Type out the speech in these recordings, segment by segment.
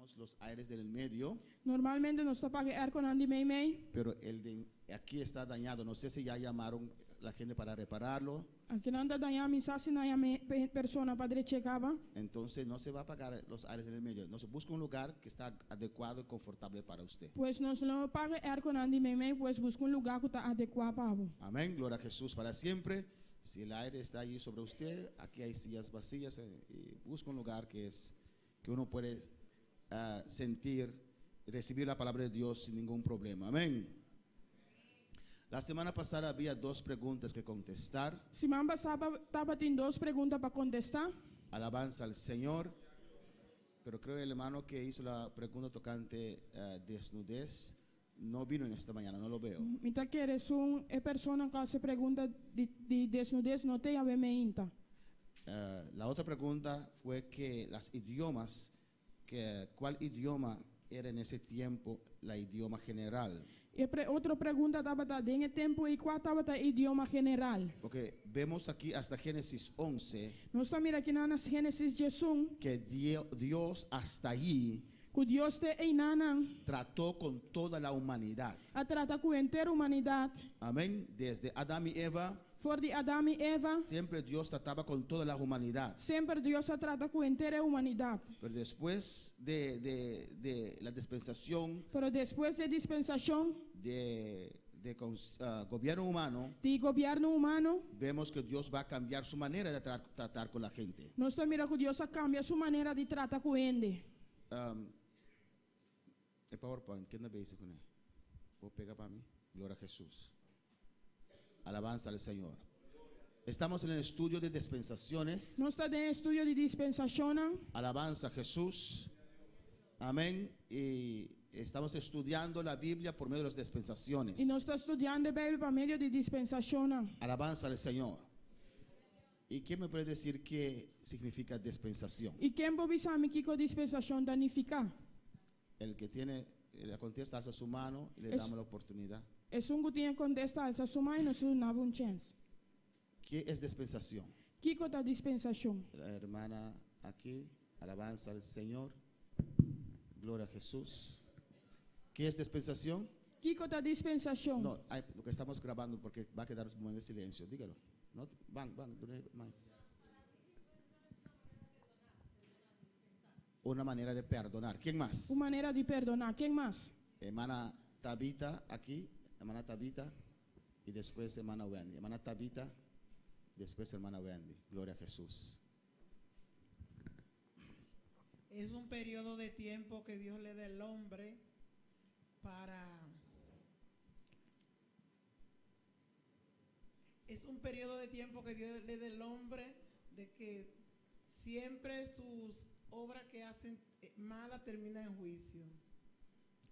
Apagamos los aires del medio. Normalmente nos ta paga e airconan di meimei. Pero el de aquí está dañado. No sé si ya llamaron la gente para repararlo. Akinan ta dañá, mi sa si nan yama e persona pa drech'é kaba. Entonces no se va a apagar los aires en el medio. No se busca un lugar que está adecuado y confortable para usted. Pues nos lo paga e airconan di meimei, pues busca un lugá ku ta adekuá pa bo. Amén. Gloria a Jesús para siempre. Si el aire está allí sobre usted, aquí hay sillas vacías y busca un lugar que es que uno puede sentir, recibir la palabra de Dios sin ningún problema. Amén. La semana pasada había dos preguntas que contestar. Siman pasá tabatin dos pregunta pa kontestá. Alabanza al Señor. Pero creo el hermano que hizo la pregunta tocante desnudez no vino en esta mañana, no lo veo. Mi ta kere esun e persona ku hasi pregunta di di desnudez no te awe meinta. La otra pregunta fue que las idiomas, que cuál idioma era en ese tiempo la idioma general. E pre otro pregunta tabata den e tempu ei kua tabata e idioma general. Porque vemos aquí hasta Génesis 11. Nos ta mira akinan na Génesis 11. Que Dios hasta allí. Ku Dios te einanan. Trató con toda la humanidad. A trata ku henter humanidat. Amén. Desde Adam y Eva. For di Adam i Eva. Siempre Dios trataba con toda la humanidad. Semper Dios a trata ku henter e humanidat. Pero después de de de la dispensación. Pero despues di e dispensashon. De de gobierno humano. Di gobierno humano. Vemos que Dios va a cambiar su manera de tratar con la gente. Nos ta mira ku Dios a kambia su manera di trata ku hende. E PowerPoint, ken ta bezig kuné? Por pega pa mi? Gloria a Jesús. Alabanza al Señor. Estamos en el estudio de dispensaciones. Nos ta den e estudio di dispensashonnan. Alabanza a Jesús. Amén. Y estamos estudiando la Biblia por medio de las dispensaciones. I nos ta studiando e Beibel pa medio di dispensashonnan. Alabanza al Señor. Y quién me puede decir qué significa dispensación? I ken por bisa mi kiko dispensashon ta nifiká? El que tiene la contesta alza su mano y le Es- damos la oportunidad. Esun ku tin e kontesta alsa su man i nos ta duna bo un chèns. ¿Qué es dispensación? Kiko ta dispensashon? La hermana aquí, alabanza al Señor. Gloria a Jesús. ¿Qué es dispensación? Kiko ta dispensashon? No, ay, lo que estamos grabando porque va a quedar un momento de silencio. Dígalo. No, van, van, mic. Una manera de perdonar. ¿Quién más? Un manera di perdoná. Ken mas? Hermana Tabita aquí, hermana Tabita y después hermana Wendy. Hermana Tabita, después hermana Wendy. Gloria a Jesús. Es un periodo de tiempo que Dios le da al hombre para... Es un periodo de tiempo que Dios le da al hombre de que siempre sus obras que hacen mala terminan en juicio.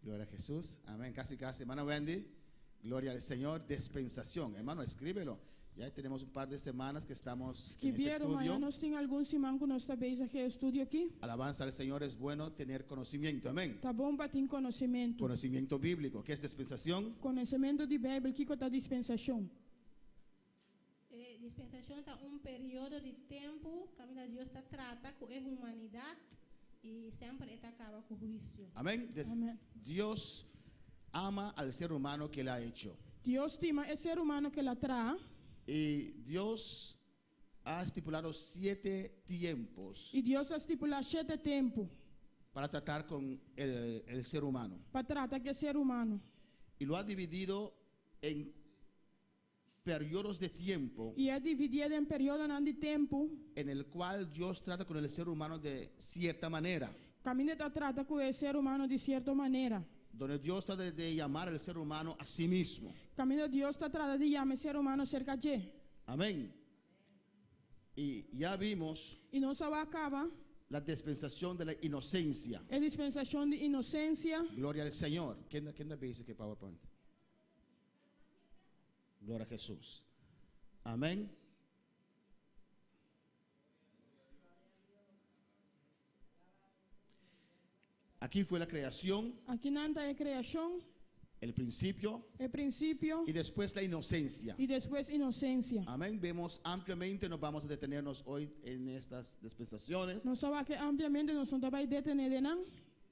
Gloria a Jesús. Amén. Casi, casi. Hermano Wendy, gloria al Señor. Dispensación. Hermano, escríbelo. Ya tenemos un par de semanas que estamos en este Skibié, ruman, ya estudio. nos tin algun siman ku nos ta bezig e estudio aki. Alabanza al Señor, es bueno tener conocimiento. Amén. Ta bon pa tin konosementu. Conocimiento bíblico. ¿Qué es dispensación? Konosementu di Beibel, kiko ta dispensashon? E dispensashon ta un periodo di tempu kaminda Dios ta trata ku e humanidat i semper e ta kaba ku huisio. Amén. Amén. Dios ama al ser humano que él ha hecho. Dios stima e ser humano ku el a traha. Y Dios ha estipulado siete tiempos I Dios a stipulá shete tempu. para tratar con el, el ser humano. Pa trata ku e ser humano. Y lo ha dividido en periodos de tiempo I a dividié den periodonan di tempu. en el cual Dios trata con el ser humano de cierta manera. Kaminda e ta trata ku e ser humano di sierto manera. Donde Dios trata de llamar al ser humano a sí mismo. Kaminda Dios ta trata di yama e ser humano serka dje. Amén. Y ya vimos I nos a wak kaba. la dispensación de la inocencia. E dispensashon di inosensia. Gloria al Señor. ¿Quién, quién dice que PowerPoint? Gloria a Jesús. Amén. Aquí fue la creación. Akinan ta e kreashon. El principio. E prinsipio. Y después la inocencia. I despues inosensia. Amén. Vemos ampliamente, nos vamos a detenernos hoy en estas dispensaciones. Nos a wak ampliamente, nos no ta bai detené den nan.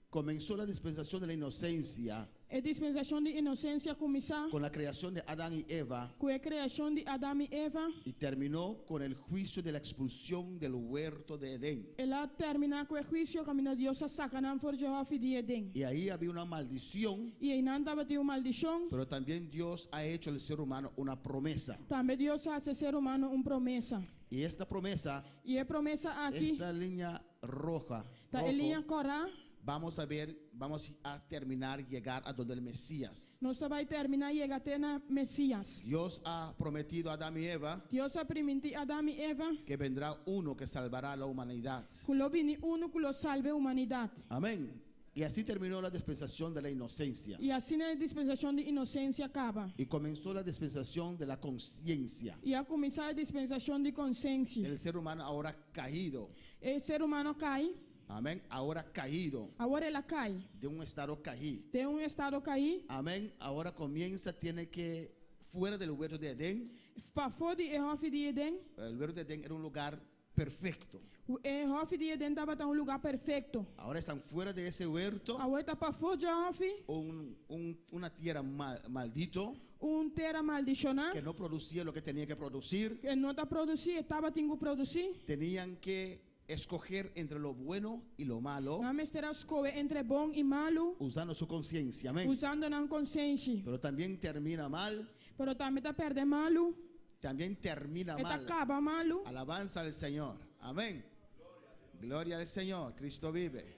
Comenzó la dispensación de la inocencia E dispensashon di inosensia a kuminsá con la creación de Adán y Eva ku e kreashon di Adam i Eva. y terminó con el juicio de la expulsión del huerto de Edén. El a terminá ku e huisio kaminda Dios a saka nan for dje hòfi di Edén. Y ahí había una maldición, I einan tabatin un maldishon. pero también Dios ha hecho al ser humano una promesa. Tambe Dios a hasi e ser humano un promesa. Y esta promesa, I e promesa aki esta línea roja, ta e rojo, liña kòrá. vamos a ver, vamos a terminar, llegar a donde el Mesías. Nos ta bai terminá yega te na Mesías. Dios ha prometido a Adán y Eva Dios a primintí Adam i Eva que vendrá uno que salvará a la humanidad. ku lo bini unu ku lo salba humanidat. Amén. Y así terminó la dispensación de la inocencia. I asina e dispensashon di inosensia a kaba. Y comenzó la dispensación de la conciencia. I a kuminsá e dispensashon di konsenshi. El ser humano ahora caído. E ser humano a kai. Amén. Ahora caído. Awor el a kai. De un estado caí. Den un estado kaí. Amén. Ahora comienza, tiene que, fuera del huerto de Edén. Pafó di e hòfi di Edén. El huerto de Edén era un lugar perfecto. E hòfi di Edén tabata un lugá perfekto. Ahora están fuera de ese huerto. Awor ta pafó dje hòfi. Una tierra maldito. Un tera maldishoná. Que no producía lo que tenía que producir. Ku no ta produsí e tabatin ku produsí. Tenían que escoger entre lo bueno y lo malo. Nan mester a skohe entre bon i malu. Usando su conciencia, amén. Usando nan konsenshi. Pero también termina mal. Pero tambe ta pèrdè malu. También termina E ta mal. kaba malu. Alabanza al Señor. Amén. Gloria al Señor. Cristo vive.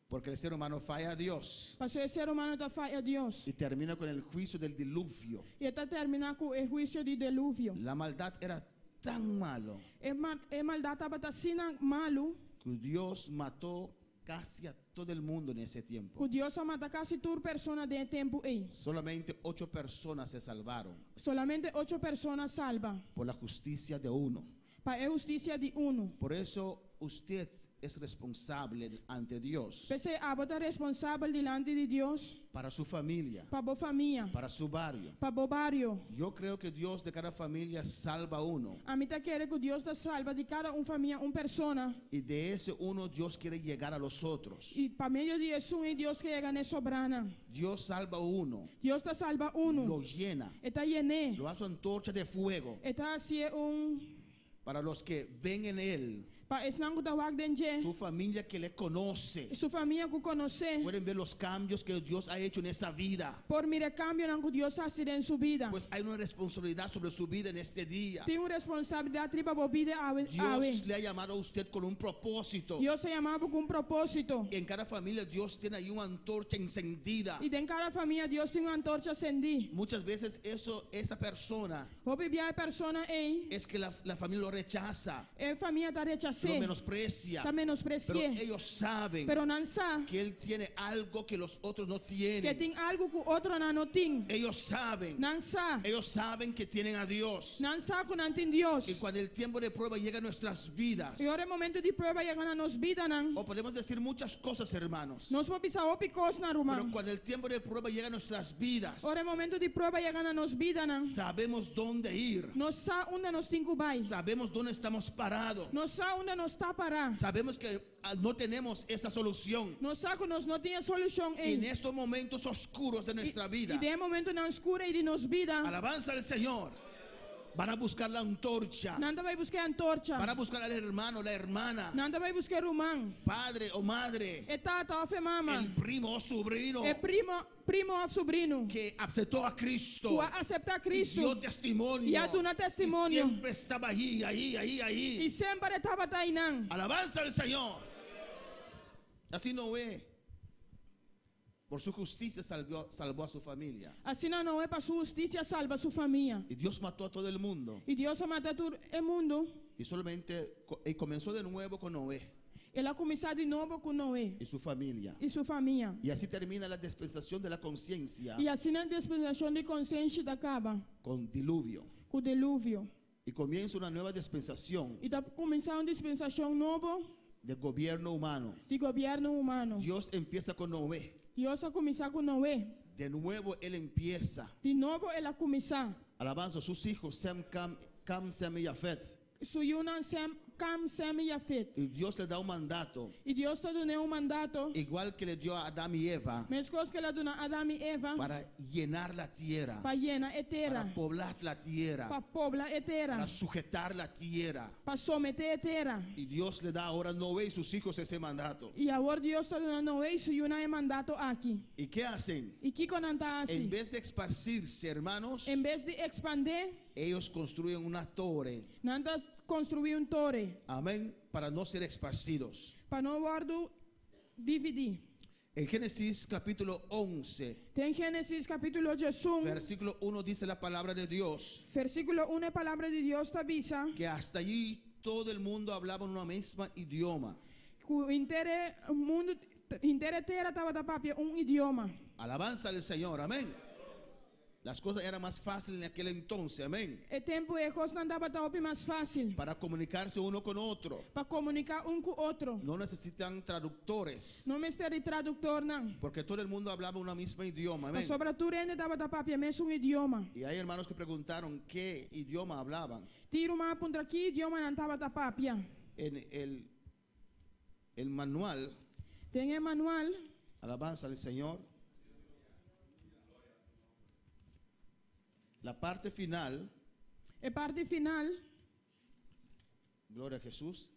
Porque el ser humano falla a Dios. Pasobra e ser humano ta faya Dios. Y termina con el juicio del diluvio. I e ta terminá ku e huisio di deluvio. La maldad era tan malo. E e maldat tabata asina malu. Que Dios mató casi a todo el mundo en ese tiempo. Ku Dios a mata kasi tur persona den e tempu ei. Solamente ocho personas se salvaron. Solamente ocho persona a salba. Por la justicia de uno. Pa e hustisia di unu. Por eso usted es responsable ante Dios. P'esei abo ta responsabel dilanti di Dios. Para su familia. Pa bo famia. Para su barrio. Pa bo bario. Yo creo que Dios de cada familia salva uno. Ami ta kere ku Dios ta salba di kada un famia un persona. Y de ese uno Dios quiere llegar a los otros. I pa medio di esun ei Dios ke yega na e sobranan. Dios salva uno. Dios ta salba unu. Lo llena. E ta yen'é. Lo hace antorcha de fuego. E ta hasié un. Para los que ven en él. Pa esnan ku ta wak den dje. Su familia que le conoce. Su famia ku konosé. Pueden ver los cambios que Dios ha hecho en esa vida. Por mira e kambionan ku Dios a hasi den su bida. Pues hay una responsabilidad sobre su vida en este día. Tin un responsabilidat riba bo bida awe. Dios le ha llamado a usted con un propósito. Dios a yama bo ku un propósito. En cada familia Dios tiene ahí una antorcha encendida. I den kada famia Dios tin un antorcha sendí. Muchas veces eso, esa persona. Hopi bia e persona ei. Es que la, la familia lo rechaza. E famia ta rechas'é. Lo menosprecia. Ta menospresi'é. Pero ellos saben. Pero nan sa. Que él tiene algo que los otros no tienen. Ke tin algu ku otronan no tin. Ellos saben. Nan sa. Ellos saben que tienen a Dios. Nan sa ku nan tin Dios. Y cuando el tiempo de prueba llega a nuestras vidas. I ora e momento di prueba yega na nos bidanan. O podemos decir muchas cosas, hermanos. Nos por bisa hopi kosnan, ruman. Pero cuando el tiempo de prueba llega a nuestras vidas. Ora e momento di prueba yega na nos bidanan. Sabemos dónde ir. Nos sa unda nos tin ku bai. Sabemos dónde estamos parados. Nos sa unda nos ta pará. Sabemos que ah, no tenemos esa solución. Nos sa ku nos no tin e solushon ei. En estos momentos oscuros de nuestra vida. I den e momentonan skur ei di nos bida. Alabanza al Señor. Van a buscar la antorcha. Nan ta bai buska e antorcha. Van a buscar al hermano, la hermana. Nan ta bai buska e ruman. Padre o madre. E tata òf e mama. El primo o sobrino. E primo, primo òf subrino. Que aceptó a Cristo. Ku a aseptá Cristo. Y dio testimonio. I a duna testimonio. Y siempre estaba ahí, ahí, ahí, ahí. I semper e tabata einan. Alabanza al Señor. Así Noé, por su justicia salvó, salvó a su familia. Asina Noé pa su hustisia salba su famia. Y Dios mató a todo el mundo. I Dios a mata tur e mundu. Y solamente y comenzó de nuevo con Noé. El a kuminsá di nobo ku Noé. Y su familia. I su famia. Y así termina la dispensación de la conciencia. I asina e dispensashon di konsenshi ta kaba. Con diluvio. Ku deluvio. Y comienza una nueva dispensación. I ta kuminsá un dispensashon nobo. De gobierno humano. Di gobièrnu humano. Dios empieza con Noé. Dios a kuminsá ku Noé. De nuevo él empieza. Di nobo el a kuminsá. Alabanza, sus hijos Sem, Cam, Cam, Sem y Jafet. Su yunan Sem, Kam, Sem i Yafet. Y Dios le da un mandato, I Dios ta dun'é un mandato, igual que le dio a Adán y Eva, meskos ku el a duna Adam i Eva, para llenar la tierra, pa yena e tera, para poblar la tierra, pa pobla e tera, para sujetar la tierra. pa someté e tera. Y Dios le da ahora a Noé y sus hijos ese mandato. I awor Dios ta duna Noe i su yunan e mandato aki. ¿Y qué hacen? I kiko nan ta En hasi? vez de esparcirse, hermanos, En bes di ekspandé, ellos construyen una torre. nan ta konstruí un tore Amén. Para no ser esparcidos. pa no wòrdu dividí. En Génesis capítulo 11, Den Génesis kapítulo 11, versículo 1 dice la palabra de Dios versíkulo 1 e palabra di Dios ta bisa que hasta allí todo el mundo hablaba una misma idioma. ku henter mundu, henter e tera tabata papia un idioma. Alabanza al Señor, amén. Las cosas eran más fáciles en aquel entonces, amén. E tempu ei kosnan tabata hopi mas fásil Para comunicarse uno con otro. pa komuniká un ku otro. No necesitan traductores, No mester di traduktornan. porque todo el mundo hablaba una misma idioma, amén. Pasobra tur hende tabata papia mesun idioma. Y hay hermanos que preguntaron qué idioma hablaban. Tin ruman a puntra ki idioma nan tabata papia. En el, el manual, Den e manual, alabanza al Señor, la parte final, e parti final, gloria a Jesús,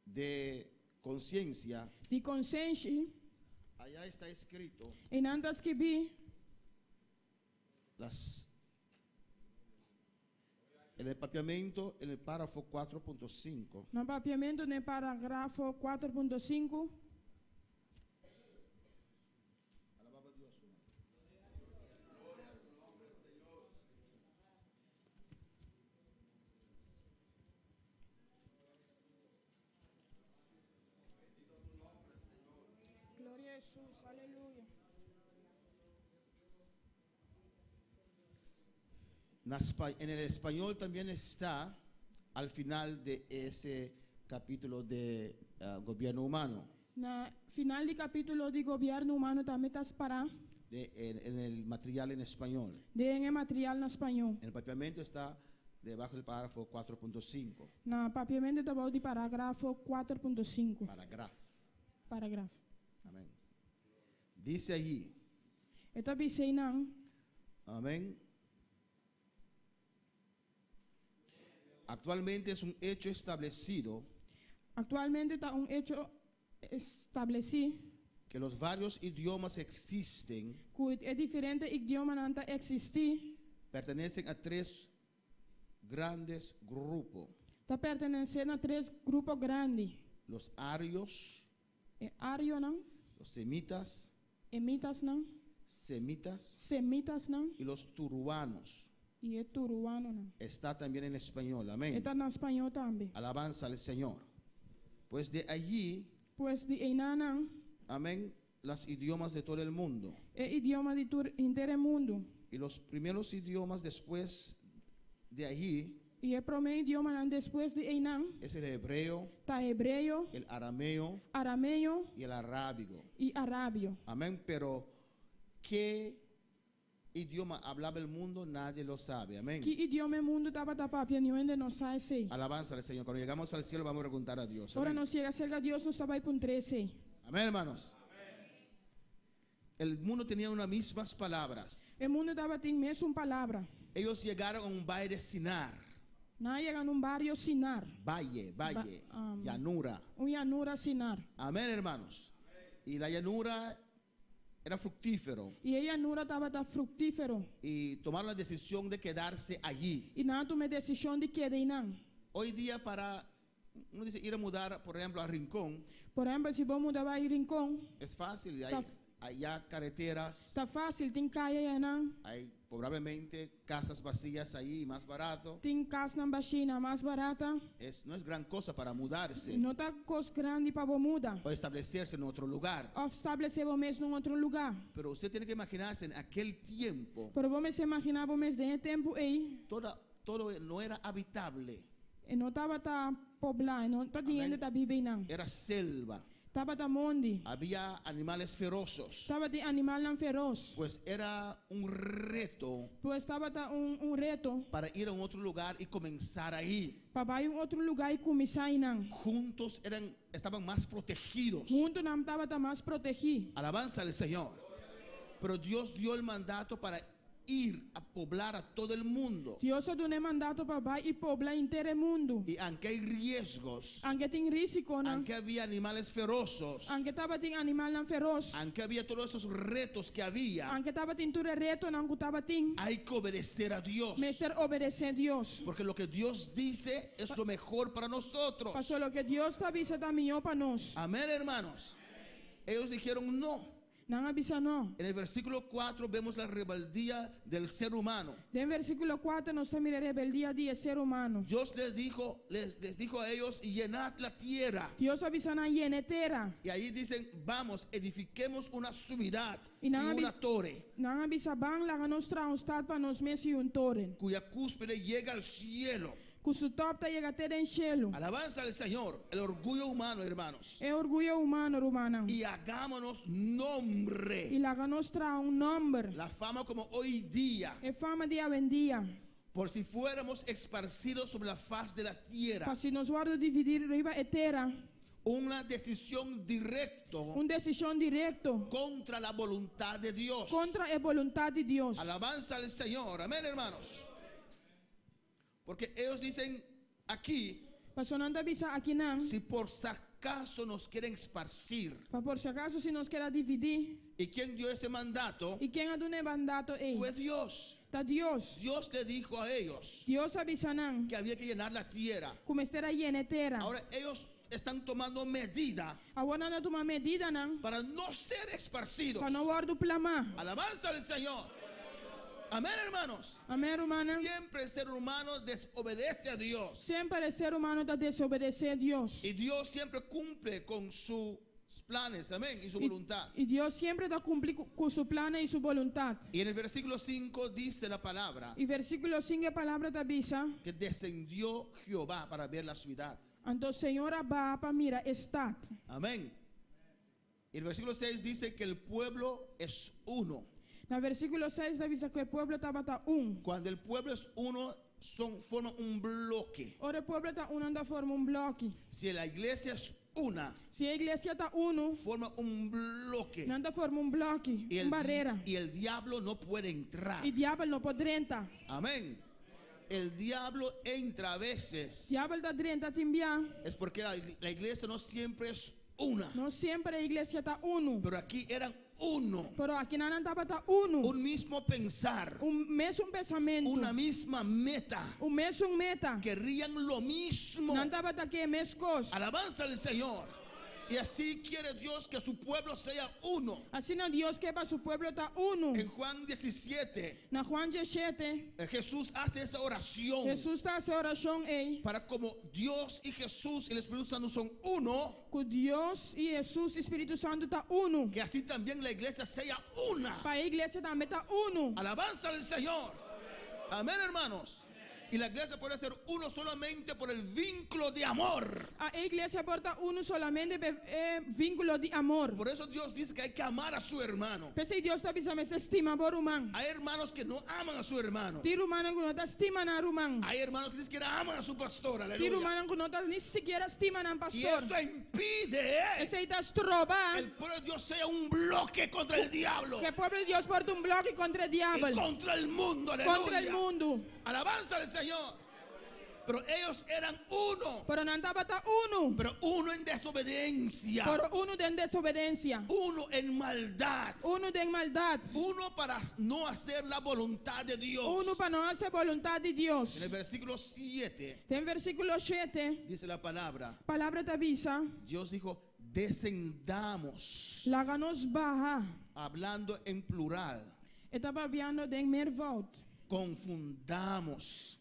de conciencia, di konsenshi, allá está escrito einan ta skibí las en el papiamento, en el párrafo 4.5, na papiamentu den parágrafo 4.5. Alababa a Dios, hermano. Gloria a Jesús, aleluya. En el español también está al final de ese capítulo de gobierno humano, Na final di kapítulo di gobièrnu humano tambe ta pará en el material en español. den e material na spañó. En el papiamento está debajo del párrafo 4.5, Na papiamentu ta bou di parágrafo 4.5. paragrafo. Parágrafo. Amén. Dice allí, E ta bisa einan, amén. Actualmente es un hecho establecido Aktualmente ta un echo establesí que los varios idiomas existen, ku e diferente idiomanan ta eksistí, pertenecen a tres grandes grupos. ta pertenesé na tres grupo grandi. Los arios, E arionan, los semitas, emitasnan, semitas semitasnan y los turuanos. i e turuanonan. Está también en español, amén. E ta na spañó tambe. Alabanza al Señor. Pues de allí, Pues di einanan, amén, los idiomas de todo el mundo. e idioma di tur henter mundu. Y los primeros idiomas después de allí I e promé idiomanan despues di einan, es el hebreo, ta hebreo, el arameo arameo y el arábigo. i arabio. Amén. Pero, ¿qué idioma hablaba el mundo? Nadie lo sabe. Amén. Ki idioma e mundu tabata papia, niun hende no sa esei. Alabanza al Señor. Cuando llegamos al cielo vamos a preguntar a Dios. Ora Amén. nos yega serka Dios, nos ta bai puntr'é esei. Amén, hermanos. El mundo tenía unas mismas palabras. E mundu tabatin mesun palabra. Ellos llegaron a un valle de Sinar. Nan a yega na un bario Sinar, Valle, valle, llanura. Un llanura Sinar. Amén, hermanos. Y la llanura era fructífero. I e llanura tabata fruktífero. Y tomaron la decisión de quedarse allí. I nan a tuma e desishon di keda einan. Hoy día para, uno dice ir a mudar, por ejemplo, a Rincón, Por ehèmpel, si bo muda bai Rincon, es fácil. Hay, hay ya carreteras, ta fásil, tin kaya einan, hay probablemente casas vacías ahí, más barato. tin kasnan bashí, mas barata. No es gran cosa para mudarse No ta kos grandi pa bo muda. o establecerse en otro lugar. Òf establesé bo mes den otro lugá. Pero usted tiene que imaginarse en aquel tiempo, Pero bo mester imaginá bo mes den e tempu ei, todo no era habitable, e no tabata poblá, no tabatin Amèn. hende ta biba einan. era selva. Tabata mondi. Había animales feroces. Tabatin animalnan feros. Pues era un reto Pues tabata un, un reto para ir a un otro lugar y comenzar ahí. pa bai un otro lugá i kuminsá einan. Juntos eran, estaban más protegidos. Huntu nan tabata mas protegí. Alabanza al Señor. Pero Dios dio el mandato para ir a poblar a todo el mundo. Dios a duna e mandato pa bai i pobla henter e mundu. Y aunque hay riesgos, Aunke tin rísikonan, aunque había animales feroces, aunke tabatin animalnan feros, aunque había todos esos retos que había, aunke tabatin tur e retonan ku tabatin, hay que obedecer a Dios. mester obedesé Dios. Porque lo que Dios dice es lo mejor para nosotros. Pasobra loke Dios ta bisa ta mihó pa nos. Amén, hermanos. Ellos dijeron no. Nan a bisa no. En el versículo 4 vemos la rebeldía del ser humano. Den versíkulo 4 nos ta mira rebeldia di e ser humano. Dios les dijo, les, les dijo a ellos, llenad la tierra. Dios a bisa nan yena e tera. Y ahí dicen, vamos, edifiquemos una ciudad Y y nada una bis- torre Nan a bisa ban laga nos traha un stat pa nos mes i un toren. cuya cúspide llega al cielo. Ku su tòp ta yega te den shelu. Alabanza al Señor, el orgullo humano, hermanos. E orguyo humano, rumannan. Y hagámonos I nombre. laga nos traha un nòmber. La fama como hoy día, E fama di awendia. por si fuéramos esparcidos sobre la faz de la tierra. Pa si nos wòrdu dividí riba e tera. Una decisión directa Un desishon direkto contra la voluntad de Dios. kontra e boluntat di Dios. Alabanza al Señor. Amén, hermanos. Porque ellos dicen aquí, Pasobra nan ta bisa akinan. si por si acaso nos quieren esparcir. Pa por si akaso si nos keda dividí. ¿Y quién dio ese mandato? I ken a duna e mandato ei? Fue Dios. Ta Dios. Dios le dijo a ellos Dios a bisa nan. que había que llenar la tierra. Ku mester a yena e tera. Ahora ellos están tomando medida Awor nan ta tuma medidanan para no ser esparcidos. pa no wòrdu plamá. Alabanza al Señor. Amén, hermanos. Amèn, rumannan. Siempre el ser humano desobedece a Dios. Semper e ser humano ta desobedesé Dios. Y Dios siempre cumple con sus planes, amén, y su I, voluntad. i Dios semper ta kumpli ku su plan i su boluntat. Y en el versículo 5 dice la palabra I versíkulo 5 e palabra ta bisa. que descendió Jehová para ver la ciudad. Anto Señor a baha pa mira e stat. Amén. Y el versículo 6 dice que el pueblo es uno. Na versíkulo 6 ta bisa ku e pueblo tabata un. Cuando el pueblo es uno, son, forman un bloque. Ora e pueblo ta un, nan ta forma un bloke. Si la iglesia es una, Si e iglesia ta unu, forma un bloque. nan ta forma un bloke, Y un el, barera. y el diablo no puede entrar. I diabel no por drenta. Amén. El diablo entra a veces. Diabel ta drenta tin bia. Es porque la, la iglesia no siempre es una. No semper e iglesia ta unu. Pero aquí eran uno. Pero akinan nan tabata unu. Un mismo pensar. Un mesun pensamentu. Una misma meta. Un mesun meta. Querían lo mismo. Nan tabata ke meskos. Alabanza al Señor. Y así quiere Dios que su pueblo sea uno. Asina Dios ke pa su pueblo ta unu. En Juan 17, Na Juan 17, eh, Jesús hace esa oración Hesus ta hasi e orashon ei. para como Dios y Jesús y el Espíritu Santo son uno, Ku Dios i Hesus i Spiritu Santu ta unu. que así también la iglesia sea una. Pa e iglesia tambe ta unu. Alabanza al Señor. Amén, hermanos. Y la iglesia puede ser uno solamente por el vínculo de amor. E iglesia por ta unu solamente pa e vínkulo di amor. Por eso Dios dice que hay que amar a su hermano. P'esei Dios ta bisa mester stima bo ruman. Hay hermanos que no aman a su hermano. Tin ruman ku no ta stima nan ruman. Hay hermanos que ni siquiera aman a su pastor. Tin Aleluya. ruman ku no ta ni sikiera stima nan Y pastor. eso impide Esei ta stroba que el pueblo de Dios sea un bloque contra el diablo ku e pueblo di Dios por ta un bloke kontra y diabel, contra el mundo. kontra Aleluya. mundu. Alabanza al Señor. Pero ellos eran uno, Pero nan tabata unu. pero uno en desobediencia, Pero unu den desobedensia. uno en maldad, Unu den maldat. uno para no hacer la voluntad de Dios. Unu pa no hasi boluntat di En Dios. el versículo 7 Den versíkulo 7, dice la palabra, palabra ta bisa. Dios dijo, descendamos, Laga nos baha. hablando en plural, E ta papiando den meervoud. confundamos.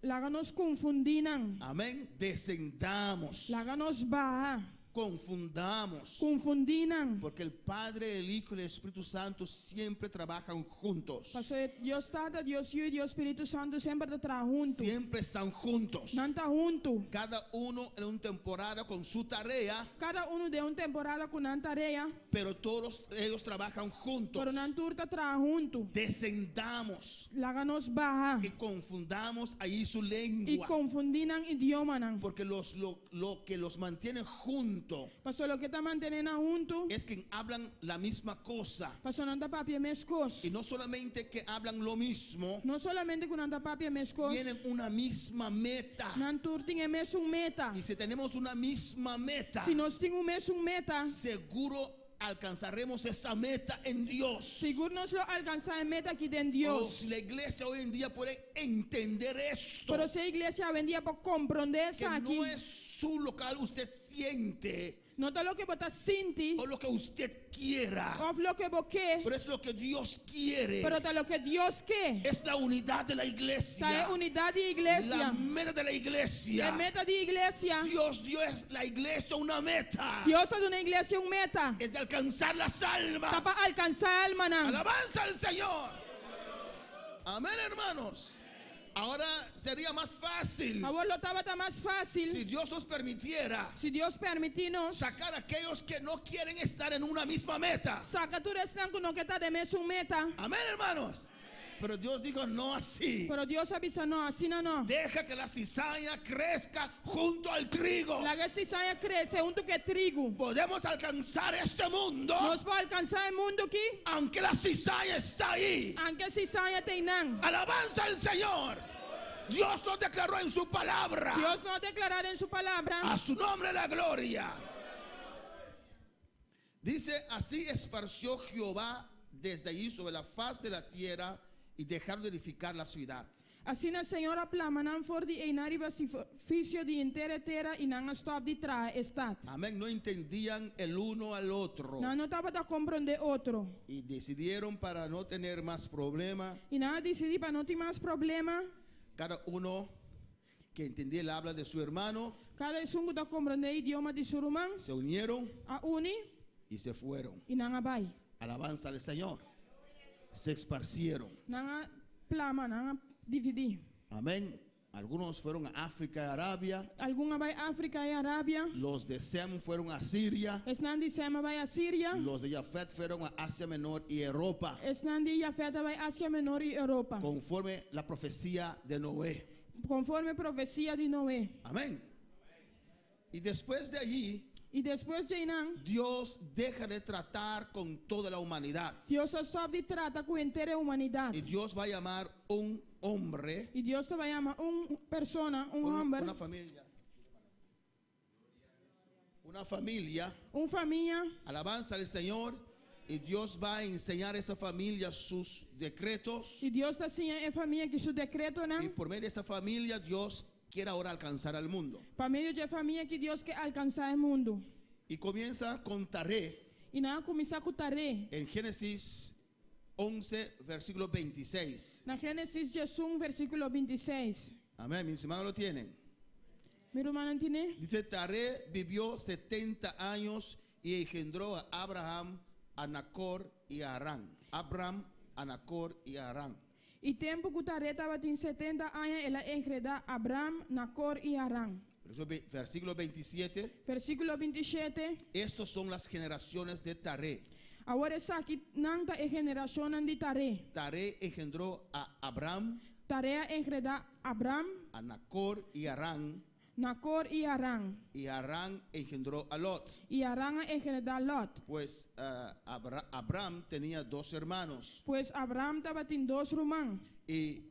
Laga nos konfundí nan. Amén, descendamos Laga nos baha. Confundamos. Konfundí nan. Porque el Padre, el Hijo y el Espíritu Santo siempre trabajan juntos. Paso Dios Tata, Dios Yu i Dios Spiritu Santu semper ta traha huntu. Siempre están juntos. Nan ta huntu. Cada uno en una temporada con su tarea, Kada unu den un temporada ku nan tarea, pero todos ellos trabajan juntos. pero nan tur ta traha huntu. Descendamos Laga nos baha y confundamos ahí su i lengua. konfundí nan idiomanan. Porque lo que los mantiene juntos Paso loke ta mantené nan huntu, es que hablan la misma cosa. paso nan ta papia meskos. Y no solamente que hablan lo mismo, No solamente ku nan ta papia meskos, tienen una misma meta. nan tur tin e mesun meta. Y si tenemos una misma meta, Si nos tin un mesun meta, seguro alcanzaremos esa meta en Dios. sigur nos lo alkansá e meta aki den O Dios. si la iglesia hoy en día puede entender esto, Pero si e iglesia awendia por komprondé que esaki, no es su local usted siente no ta loke bo ta sinti o lo que usted quiera, òf loke bo ke, pero es lo que Dios quiere. pero ta loke Dios ke. Es la unidad de la Ta iglesia, e unidat di la iglesia. meta de la E iglesia. meta di iglesia. Dios dio a la iglesia una meta, Dios a duna iglesia un meta. es de alcanzar las almas. Ta pa alkansá almanan. Alabanza al Señor. Amén, hermanos. Ahora sería más fácil Awor lo tabata mas si fásil Dios nos permitiera si Dios permití nos sacar a aquellos que no quieren estar en una misma meta. saka tur esnan ku no ke ta den mesun meta. Amén, hermanos. Pero Dios dijo, no así. Pero Dios a bisa no, asina no. Deja que la cizaña crezca junto al trigo. Laga e sizaña krese huntu ku e trigo. Podemos alcanzar este mundo Nos por alkansá e mundu aki, aunque la cizaña está ahí. aunke sizaña t'einan. Alabanza al Señor. Dios nos declaró en su palabra. Dios nos a deklará den su palabra. A su nombre la gloria. Dice, así esparció Jehová desde allí sobre la faz de la tierra y dejaron de edificar la ciudad. Asina Señor a plama nan for di einan riba superfisio di henter e tera i nan a stòp di traha e stat. Amén. No entendían el uno al otro. Nan no tabata komprondé otro. Y decidieron para no tener más problema, I nan a disidí pa no tin mas problema. cada uno que entendía el habla de su hermano, Kada esun ku ta komprondé idioma di su ruman, se unieron a uni y se fueron. i nan a bai. Alabanza al Señor. Se esparcieron. Nan a plama, nan a dividí. Amén. Algunos fueron a África y Arabia. Algun a bai Afrika i Arabia. Los de Sem fueron a Siria. Esnan di Sem a bai Asiria. Los de Jafet fueron a Asia Menor y Europa. Esnan di Jafet a bai Asia Menor i Europa. Conforme la profecía de Noé. Konforme profesia di Noé. Amén. Y después de allí, I despues di einan, Dios deja de tratar con toda la humanidad. Dios a stòp di trata ku henter humanidat. Y Dios va a llamar un hombre, I Dios ta bai yama un persona, un hòmber, una familia. Una familia. un famia. Alabanza al Señor. Y Dios va a enseñar a esa familia sus decretos. I Dios ta siña e famia aki su dekretonan. Y por medio de esta familia, Dios quiere ahora alcanzar al mundo. Pa medio di e famia aki Dios ke alkansá e mundu. Y comienza con Taré I nan a kuminsá ku Taré. en Génesis 11, versículo 26. Na Génesis 11, versíkulo 26. Amén, mis hermanos lo tienen. Mi rumannan tin'é? Dice, Taré vivió 70 años y engendró a Abraham, a Nacor y a Harán. Abraham, a Nacor y a Harán. I tempu ku Taré tabatin 70 aña, el a engendrá Abraham, Nacor i Harán. Versículo 27. Versíkulo 27. Estos son las generaciones de Taré. Awor esakinan ta e generashonnan di Taré. Taré engendró a Abraham, Taré a engendrá Abraham, a Nacor y a Harán. Nacor i Harán. Y Harán engendró a Lot. I Harán a engendrá Lot. Pues Abraham tenía dos hermanos. Pues Abraham tabatin dos ruman. Y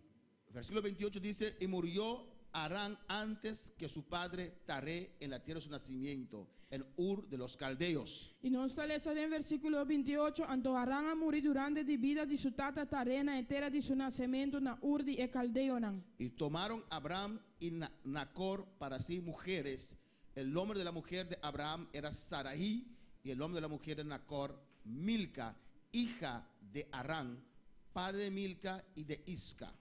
versículo 28 dice, y murió Harán antes que su padre Taré en la tierra de su nacimiento, en Ur de los Caldeos. I nos ta lesa den versíkulo 28, anto Harán a muri durante di bida di su tata Taré na e tera di su nasementu na Ur di e kaldeonan. Y tomaron Abraham y Nacor para sí mujeres. El nombre de la mujer de Abraham era Sarai y el nombre de la mujer de Nacor, Milca, hija de Harán, padre de Milca y de Isca.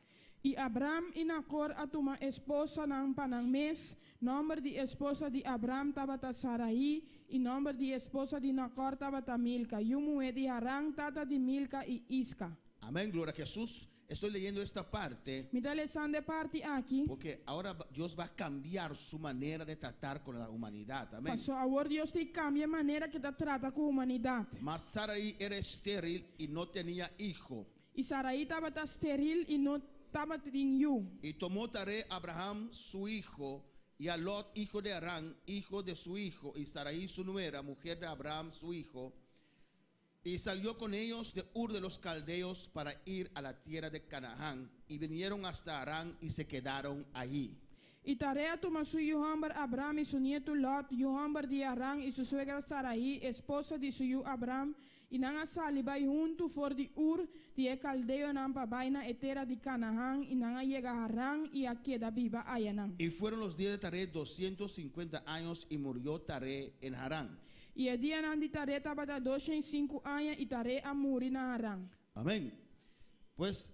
I Abram i Nakor a tuma esposanan pa nan mes. Nòmber di esposa di Abram tabata Sarai, i nòmber di esposa di Nakor tabata Milka, yu muhé di Haran, tata di Milka i Iska. Amén, gloria a Jesús. Estoy leyendo esta parte Mi ta lesando e parti aki. porque ahora Dios va a cambiar su manera de tratar con la humanidad. Amén. Pasó awor Dios ta kambia e manera ku e ta trata ku humanidat. Mas Sarai era estéril y no tenía hijo. I Sarai tabata steril i no tabatin yu. Y tomó Taré a Abraham su hijo y a Lot, hijo de Harán, hijo de su hijo, y Sarai su nuera, mujer de Abraham su hijo, y salió con ellos de Ur de los Caldeos para ir a la tierra de Canaán, y vinieron hasta Harán y se quedaron allí. I Taré a tuma su yu hòmber Abram i su nietu Lot, yu hòmber di Haran, i su suegra Sarai, esposa di su yu Abram, i nan a sali bai huntu for di Ur di e kaldeonan pa bai na e tera di Kanaán, i nan a yega Haran i a keda biba ayanan. Y fueron los días de Taré 250 años y murió Taré en Harán. I e dianan di Taré tabata 205 aña i Taré a muri na Haran. Amén. Pues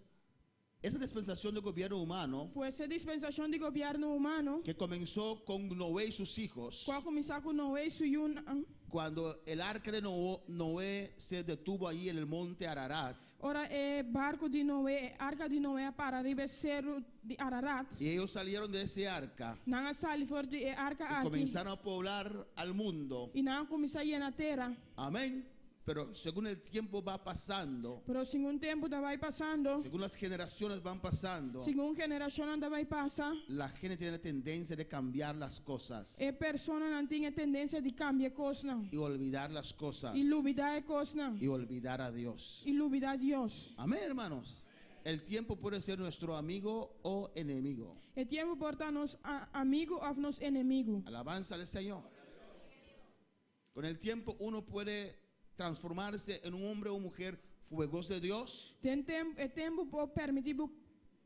esa dispensación de gobierno humano Pues e dispensashon di gobièrnu humano, que comenzó con Noé y sus hijos, ku a kuminsá ku Noe i su yunan, cuando el arca de Noé se detuvo ahí en el monte Ararat, ora e barku di Noe, arka di Noe a para riba seru di Ararat, y ellos salieron de ese arca nan a sali for di e arka y aki, comenzaron a poblar al mundo. I nan a kuminsá yena tera. Amén. Pero según el tiempo va pasando, Pero segun tempu ta bai pasando, según las generaciones van pasando, segun generashonnan ta bai pasa, la gente tiene la tendencia de cambiar las cosas e personanan tin e tendensia di kambia kosnan. Y olvidar las cosas I lubidá e kosnan. Y olvidar a Dios. I lubidá Dios. Amén, hermanos. El tiempo puede ser nuestro amigo o enemigo. E tempu por ta nos amigu òf nos enemigu. Alabanza al Señor. Con el tiempo uno puede transformarse en un hombre o mujer fuegoso de Dios Den tempu, e tempu por permití bo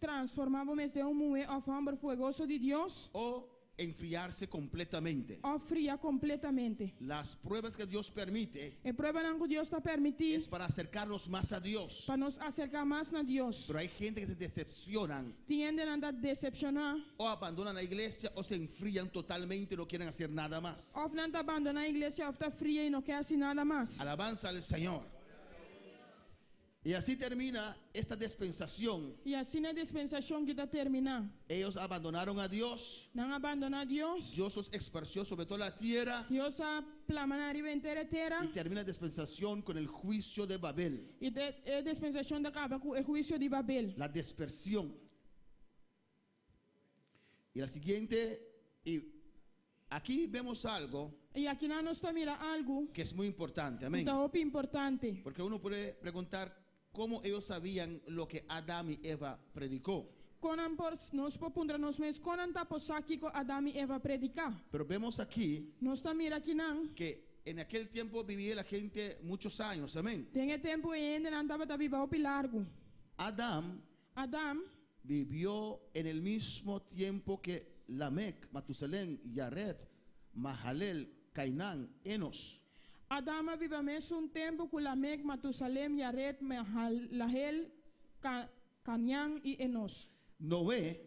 transformá bo mes den un muhé òf hòmber fuegoso di Dios o enfriarse completamente. Òf fria kompletamente. Las pruebas que Dios permite E pruebanan ku Dios ta permití es para acercarnos más a Dios. Pa nos aserká mas na Dios. Pero hay gente que se decepcionan Tin hendenan ta desepshoná. O abandonan la iglesia o se enfrían totalmente y no quieren hacer nada más. Òf nan ta bandoná iglesia òf ta fria i no ke hasi nada mas. Alabanza al Señor. Y así termina esta dispensación. I asina e dispensashon ki ta terminá. Ellos abandonaron a Dios. Nan a bandoná Dios. Dios los esparció sobre toda la tierra. Dios a plama nan riba henter e tera. Y termina la dispensación con el juicio de Babel. I e dispensashon ta kaba ku e huisio di Babel. La dispersión. Y la siguiente, y aquí vemos algo I akinan nos ta mira algu que es muy importante. ku Amén. ta hopi importante. Porque uno puede preguntar cómo ellos sabían lo que Adán y Eva predicó. Kon nan por, nos por puntra nos mes, kon nan ta por sa kiko Adam i Eva a prediká? Pero vemos aquí Nos ta mira akinan. Que en aquel tiempo vivía la gente muchos años. Amén. Den e tempu ei hendenan tabata biba hopi largu. Adán Adam. Vivió en el mismo tiempo que Lamec, Matusalén, Yared, Mahalel, Cainán, Enos. Adam a biba mesun tempu ku Lamec, Matusalem, Yared, Mahalahel, Cainán i Enos. Noé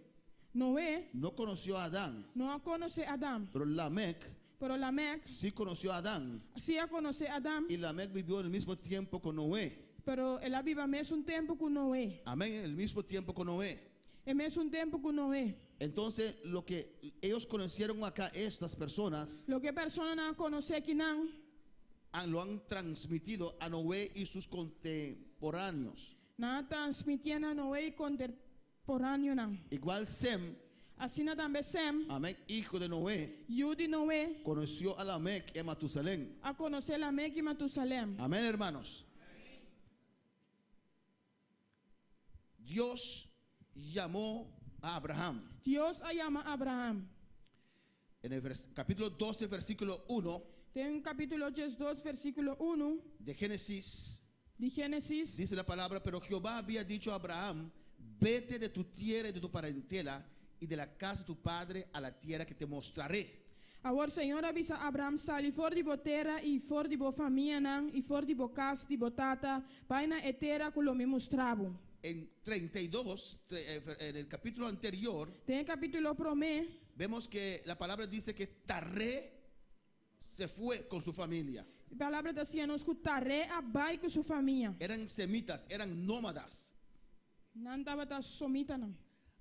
Noé no conoció a Adán, no a konosé Adam. Pero Lamec Pero Lamec sí conoció a Adán. Sí a konosé Adam. Y Lamec vivió en el mismo tiempo con Noé. Pero el a biba mesun tempu ku Noé. Amén, el mismo tiempo con Noé. E mesun tempu ku Noé. Entonces, lo que ellos conocieron acá, estas personas, Loke e personanan a konosé akinan. Lo han transmitido a Noé y sus contemporáneos. Nan a transmitié na Noé i kontemporáneonan. Igual Sem, Asina tambe Sem, amén, hijo de Noé, yu di Noé, conoció a Lamec y a Matusalén. A konosé Lamec i Matusalèm. Amén, hermanos. Dios llamó a Abraham. Dios a yama Abraham. En el capítulo 12, versículo 1 Den kapítulo 12, versíkulo 1 de Génesis, di Génesis. Dice la palabra, pero Jehová había dicho a Abraham, vete de tu tierra y de tu parentela y de la casa de tu padre a la tierra que te mostraré. Awor Señor a bisa Abraham, Sali for di bo tera i for di bo famianan i for di bo kas di bo tata, bai na e tera ku lo mi mustra bo. En 32, en el capítulo anterior, Den e kapítulo promé, vemos que la palabra dice que Taré se fue con su familia. E palabra ta siña nos ku Taré a bai ku su famia. Eran semitas, eran nómadas. Nan tabata semitanan.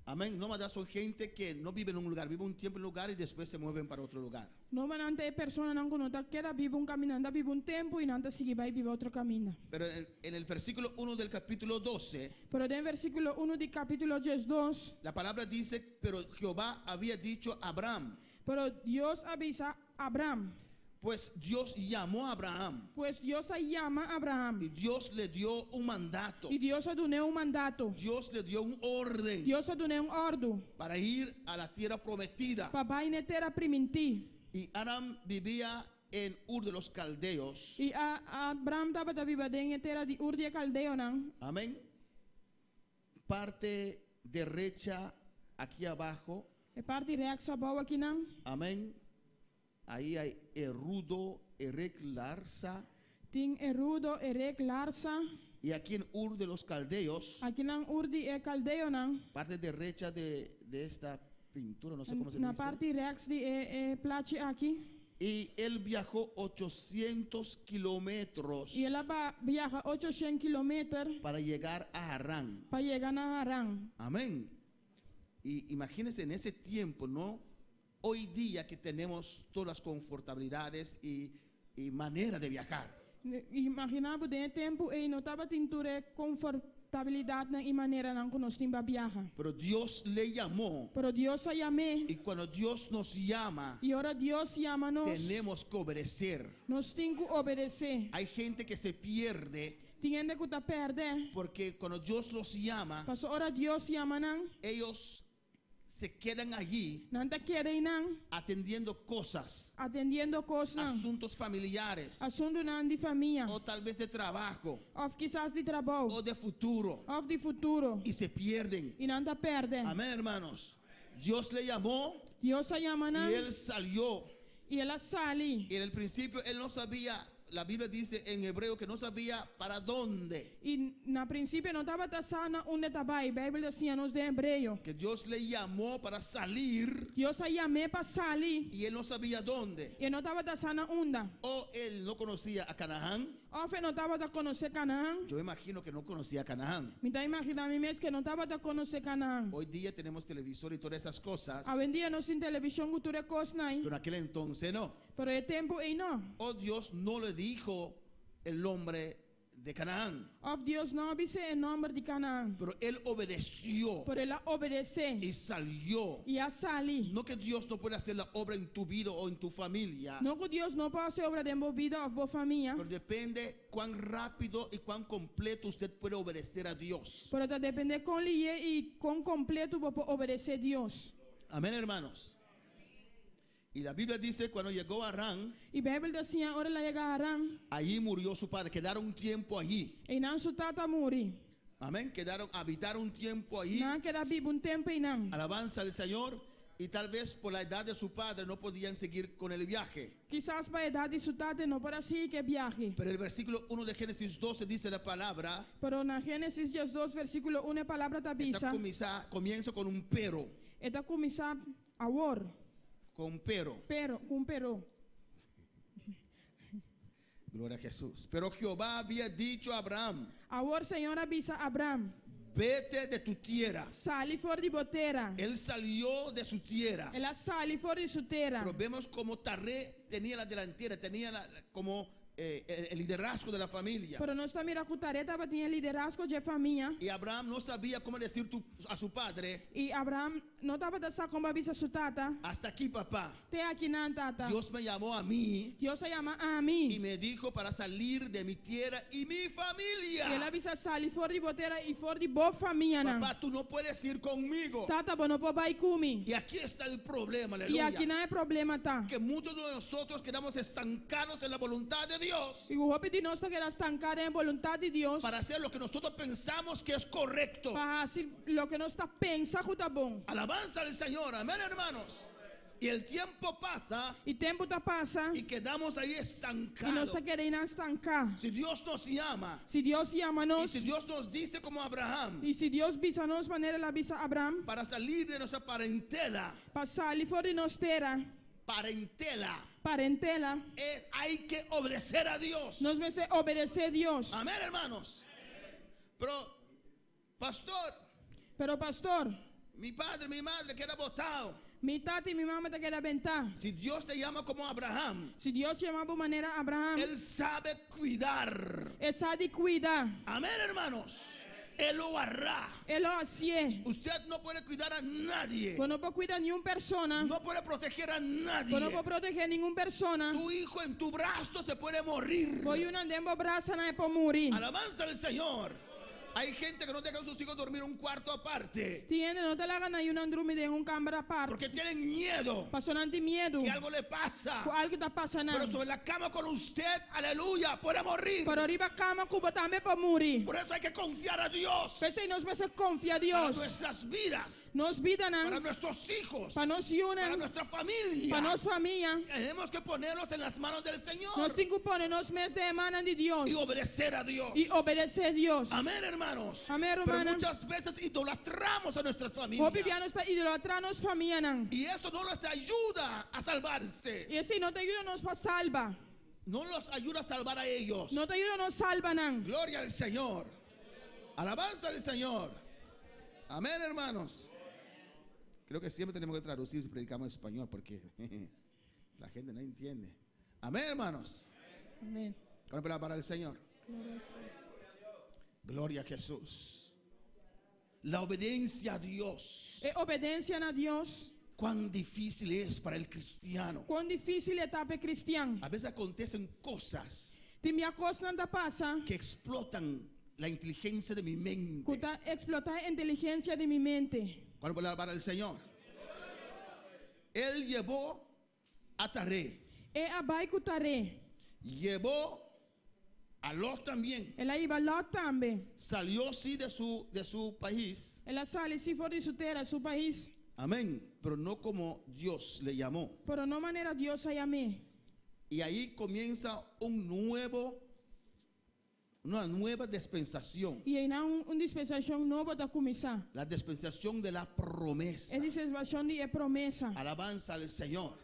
Amén. Nómadas son gente que no vive en un lugar, vive un tiempo en un lugar y después se mueven para otro lugar. Nómadanan ta e personanan ku no ta keda biba un kaminda, nan ta biba un tempu i nan ta sigui bai biba otro kaminda. Pero en el versículo 1 del capítulo 12, Pero den versíkulo 1 di kapítulo 12, la palabra dice, pero Jehová había dicho a Abraham, Pero Dios a bisa Abraham. Pues Dios llamó a Abraham Pues Dios a yama Abraham. y Dios le dio un mandato. I Dios a dun'é un mandato. Dios le dio un orden Dios a dun'é un òrdu para ir a la tierra prometida. pa bai na e tera primintí. Y Abraham vivía en Ur de los Caldeos. I a Abraham tabata biba den e tera di Ur di e kaldeonan. Amén. Parte derecha aquí abajo. E parti rèks abou akinan. Amén. Ahí hay Erudo, Erec, Larsa. Tin Erudo, Erec, Larsa. Y aquí en Ur de los Caldeos, Akinan Ur di e kaldeonan. Parte derecha de esta pintura, no sé cómo se Na dice. parti rèks di e, e plachi aki. Y él viajó 800 kilómetros I el a biaha 800 kilometer para llegar a Harán. Pa yega na Haran. Amén. Y imagínense en ese tiempo, ¿no? Hoy día que tenemos todas las confortabilidades y manera de viajar. Imaginá bo den e tempu ei no tabatin tur e konfortabilidatnan i maneranan ku nos tin pa biaha. Pero Dios le llamó. Pero Dios a yam'é. Y cuando Dios nos llama, I ora Dios yama nos, tenemos que obedecer. Nos tin ku obedesé. Hay gente que se pierde Tin hende ku ta pèrdè. Porque cuando Dios los llama, Paso ora Dios yama nan, ellos se quedan allí Nan ta keda einan atendiendo cosas, atendiendo kosnan, asuntos familiares, asuntunan di famia, o tal vez de trabajo, òf kisas di trabou, o de futuro, òf di futuro, y se pierden. I nan ta pèrdè. Amén, hermanos. Dios le llamó Dios a yama nan y él salió. I el a sali. Y en el principio él no sabía, la Biblia dice en hebreo que no sabía para dónde. I na prinsipio e no tabata sa na unda e ta bai. Beibel ta siña nos den hebreo. Que Dios le llamó para salir Dios a yam'é pa sali. Y él no sabía dónde. I e no tabata sa na unda. O él no conocía a Canaán. Òf e no tabata konosé Canaán. Yo imagino que no conocía a Canaán. Mi ta imaginá mi mes ku e no tabata konosé Canaán. Hoy día tenemos televisor y todas esas cosas. Awendia nos tin televishon ku tur e kosnan. Pero en aquel entonces no. Pero e tempu ei no. O Dios no le dijo el nombre de Canaán. Òf Dios no a bis'é e nòmber di Canaán. Pero él obedeció Pero el a obedesé. Y salió. I a sali. No que Dios no puede hacer la obra en tu vida o en tu familia. No ku Dios no por hasi obra den bo bida òf bo famia. Pero depende cuán rápido y cuán completo usted puede obedecer a Dios. Pero ta dependé kon lihé i kon kompleto bo por obedesé Dios. Amén, hermanos. Y la Biblia dice, cuando llegó a Harán, I Beibel ta siña ora el a yega Haran, allí murió su padre. Quedaron un tiempo allí. Einan su tata a muri. Amén. Quedaron, habitaron un tiempo allí. Nan a keda biba un tempu einan. Alabanza al Señor. Y tal vez por la edad de su padre no podían seguir con el viaje. Kisas pa edat di su tata no por a sigui ku e biahe. Pero el versículo 1 de Génesis 12 dice la palabra. Pero na Génesis 12 versíkulo 1 e palabra ta Está bisa. comienza, comienzo con un pero. E ta kuminsá awor. Con pero. Pero, ku un pero. Gloria a Jesús. Pero Jehová había dicho a Abraham: Awor Señor a bisa Abraham. Vete de tu tierra. Sali for di bo tera. Él salió de su tierra. El a sali for di su tera. Pero vemos como Taré tenía la delantera, tenía como el liderazgo de la familia. Pero nos ta mira ku Taré tabatin e liderazgo di e famia. Y Abraham no sabía cómo decir a su padre: I Abraham no tabata sa kon pa bisa su tata. Hasta aquí, papá. Te akinan, tata. Dios me llamó a mí Dios a yama ami. y me dijo para salir de mi tierra y mi I familia. el a bisa sali for di bo tera i for di bo famianan. Papá, tú no puedes ir conmigo. Tata, bo no por bai ku mi. Y aquí está el problema, I aleluya. akinan e problema ta. Que muchos de nosotros quedamos estancados en la voluntad de Dios I hopi di nos ta keda stanká den boluntat di Dios. Para hacer lo que nosotros pensamos que es correcto. Pa hasi loke nos ta pensa ku ta bon. Alabanza al Señor, amén, hermanos. Y el tiempo pasa I tempu ta pasa y quedamos ahí i nos estancados. ta keda einan stanká. Si Dios nos llama Si Dios yama y nos si Dios nos dice como Abraham i si Dios bisa nos manera el a bisa Abraham para salir de nuestra parentela, pa sali for di nos tera, parentela, parentela, hay que obedecer a Dios. nos mester obedesé Dios. Amén, hermanos. Pero, pastor, Pero pastor, mi padre, mi madre queda botado. mi tata i mi mama ta keda bentá. Si Dios te llama como Abraham, Si Dios yama bo manera Abraham, Él sabe cuidar. E sa di kuida. Amén, hermanos. Él lo hará. E lo hasié. Usted no puede cuidar a nadie. Bo no por kuida ningun persona. No puede proteger a Bo no nadie. por protegé ningun persona. Tu hijo en tu brazo se puede morir. Bo yunan den bo brasanan por muri. Alabanza al Señor. Hay gente que no deja a sus hijos dormir un cuarto aparte Tin hende no ta laga nan yunan drumi den un kamber apart. porque tienen miedo Paso nan tin miedu que algo le ku pasa. algu ta pasa Pero nan. sobre la cama con usted, aleluya, puede morir. Pero riba kama ku bo tambe por muri. Por eso hay que confiar a Dios P'esei nos mester konfia para Dios. nuestras vidas, Nos para bidanan, nuestros hijos, pa nos para yunan, nuestra familia. pa nos famia. Tenemos que ponernos en las manos del Señor Nos tin ku pone nos mes den mannan di Dios y obedecer a Dios. i obedesé Dios. Amén, hermanos. Amén, Pero hermana. muchas veces idolatramos a nuestras Hopi familias. bia nos ta idolatrá nos famianan. Y eso no los ayuda a salvarse. I esei no ta yuda nos pa salba. No los ayuda a salvar a ellos. No ta yuda nos salba nan. Gloria al Señor. Alabanza al Señor. Amén, hermanos. Creo que siempre tenemos que traducir si predicamos español porque la gente no entiende. Amén, hermanos. Amén. Con para el Señor. Gloria a Jesús. Gloria a Jesús. La obediencia a Dios. E obedensia na Dios, Cuán difícil es para el cristiano. kon difísil e ta pa kristian. A veces acontecen cosas Tin bia kosnan ta pasa, que explotan la inteligencia de mi mente. ku ta eksplotá e inteligensia di mi mente. ¿Cuál puede alabar al Señor? Él llevó a Taré, El a bai ku Taré. llevó a Lot también. El a hiba Lot tambe. Salió sí de su país, El a sali sí for di su tera, su pais, amén, pero no como Dios le llamó. pero no manera Dios a yam'é. Y ahí comienza una nueva dispensación, I einan un dispensashon nobo ta kuminsá. la dispensación de la promesa. E dispensashon di e promesa. Alabanza al Señor.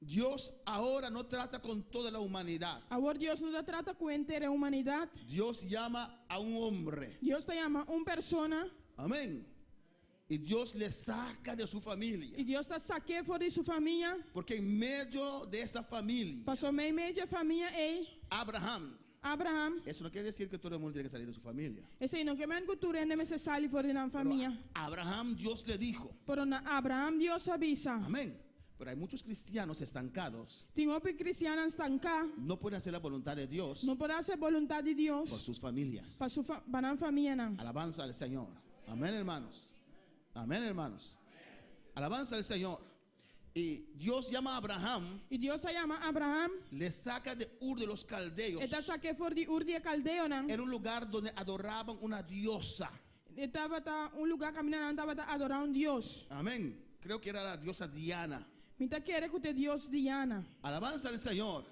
Dios ahora no trata con toda la humanidad. Awor Dios no ta trata ku henter humanidat. Dios llama a un hombre. Dios ta yama un persona Amén. Y Dios le saca de su familia. i Dios ta sak'é for di su famia. Porque en medio de esa familia, Paso meimei di e famia ei, Abraham, Abraham. eso no quiere decir que todo el mundo tiene que salir de su familia. Esei no ke men ku tur hende mester sali for di nan Pero famia. a Abraham Dios le dijo, Pero na Abraham Dios a bisa. amén. Pero hay muchos cristianos estancados, Tin hopi kristian stanká. no pueden hacer la voluntad de Dios No por hasi boluntat di por Dios. sus familias. Pa su fa, pa nan famianan. Alabanza al Señor. Amén, hermanos. Amén, hermanos. Alabanza al Señor. Y Dios llama a Abraham, I Dios a yama Abraham. le saca de Ur de los Caldeos. E ta sak'é for di Ur di kaldeonan. Era un lugar donde adoraban una diosa. E tabata un lugá kaminda nan tabata adorá un dios. Amén. Creo que era la diosa Diana. Mi ta kere ku ta e dios Diana. Alabanza al Señor.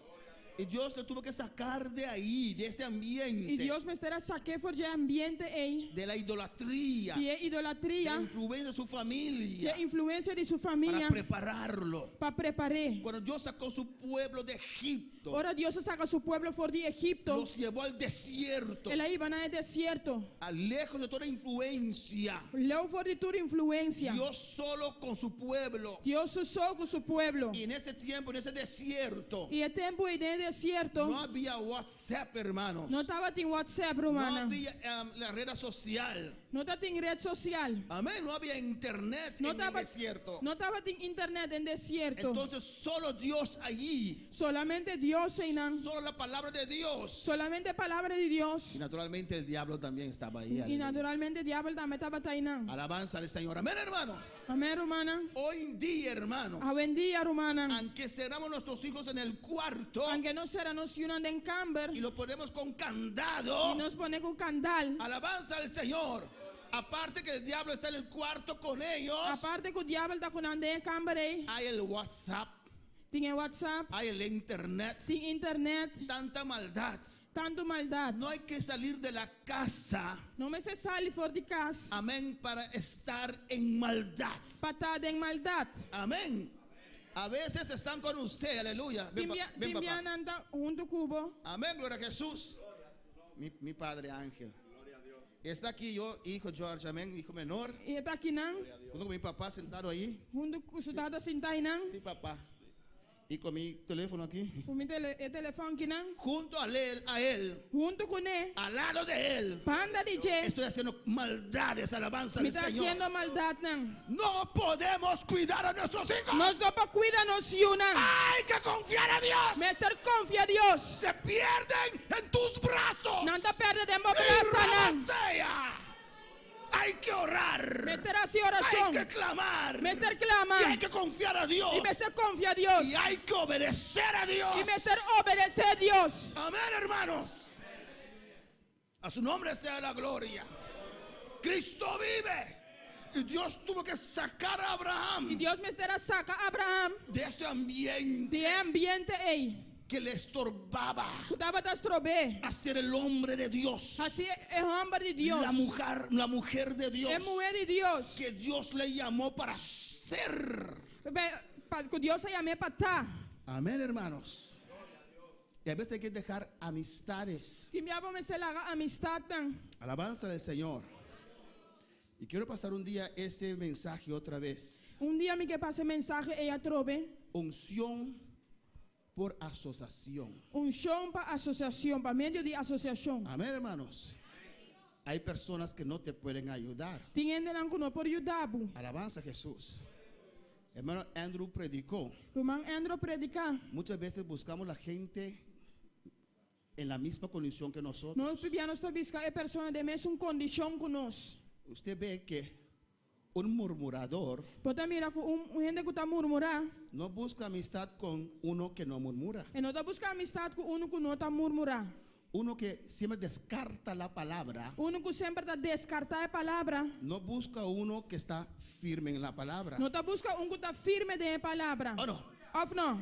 Y Dios le tuvo que sacar de ahí, de ese I ambiente, Dios mester a sak'é for di e ambiente ei. de la idolatría, Di de la idolatria. influencia de su familia, Di influensia di su para famia. prepararlo. Pa prepar'é. Cuando Dios sacó su pueblo de Egipto, Ora Dios a saka su pueblo for di Egipto. los llevó al desierto, El a hiba nan den desierto. a lejos de toda influencia. Leu for di tur influensia. Dios solo con su pueblo. Dios so ku su pueblo. Y en ese tiempo, en ese desierto, I e tempu ei den desierto. no había WhatsApp, hermanos. No tabatin WhatsApp, No rumannan. había la red social. No tabatin ret sosial. Amén. No había internet No en el taba, desierto. no tabatin internet den desierto. Entonces solo Dios allí. Solamente Dios einan. Solo la palabra de Dios. Solamente palabra di Dios. Y naturalmente el diablo también estaba ahí. I Aleluya. naturalmente diabel tambe tabata einan. Alabanza al Señor. Amén, hermanos. Amèn, rumannan. Hoy en día, hermanos, Awendia, rumannan. aunque cerramos nuestros hijos en el cuarto Aunke nos sera nos yunan den kamber. y lo ponemos con candado, I nos pone ku kandal. alabanza al Señor. Aparte que el diablo está en el cuarto con ellos, Aparte ku diabel ta ku nan den e kamber ei, hay el WhatsApp, tin e WhatsApp, hay el internet, tin internet, tanta maldad. Tantu maldat. No hay que salir de la casa, No mester sali for di kas amén, para estar en maldad. pa ta den maldat. Amén. A veces están con usted, aleluya. Ven, Tin bia, ven, tin bia papá. nan ta huntu ku bo. Amén, gloria a Jesús. Mi padre ángel. Está aquí yo, hijo George, amén, hijo menor. I e ta akinan, Junto con mi papá sentado ahí. huntu ku su tata sintá einan, Sí, papá. Y con mi teléfono aquí. ku mi tele, e telefòn akinan, Junto a él, huntu kuné, al lado de él, banda di dje, estoy haciendo maldades, alabanza mi al ta Señor. hasiendo maldatnan. No podemos cuidar a nuestros hijos. Nos no por kuida nos yunan. Hay que confiar a Dios. Mester konfia Dios. Se pierden en tus brazos. Nan ta pèrdè den bo Y brasanan. rabasea. Hay que orar. Mester hasi Hay orashon. que clamar. Mester klama. Y hay que confiar a Dios. I mester konfia Dios. Y hay que obedecer a Dios. I mester obedesé Dios. Amén, hermanos. A su nombre sea la gloria. Cristo vive. Y Dios tuvo que sacar a Abraham I Dios mester a saka Abraham de ese ambiente di e ambiente ei. que le estorbaba Ku tabata strob'é. a ser el hombre de Dios. Hasi e hòmber di Dios. La mujer de Dios. E muhé di Dios. Que Dios le llamó para ser. Pa, ku Dios a yam'é pa ta. Amén, hermanos. Y a veces hay que dejar amistades. Tin bia bo mester laga amistatnan. Alabanza del Señor. Y quiero pasar un día ese mensaje otra vez. Un dia mi ke pasa e mensahe ei atrobe. Unción por asociación. Unshon pa asosiashon, pa medio di asosiashon. Amén, hermanos. Hay personas que no te pueden ayudar. Tin hendenan ku no por yuda bo. Alabanza a Jesús. Hermano Andrew predicó. Ruman Andrew a prediká. Muchas veces buscamos la gente en la misma condición que nosotros. Nos hopi bia nos ta buska e persona den mesun kondishon ku nos. Usted ve que un murmurador Bo ta mira ku un, un hende ku ta murmurá. no busca amistad con uno que no murmura. E no ta buska amistat ku uno ku no ta murmurá. Uno que siempre descarta la palabra, Uno ku semper ta deskartá e palabra. no busca uno que está firme en la palabra. No ta buska un ku ta firme den e palabra. ¿O no? Òf no?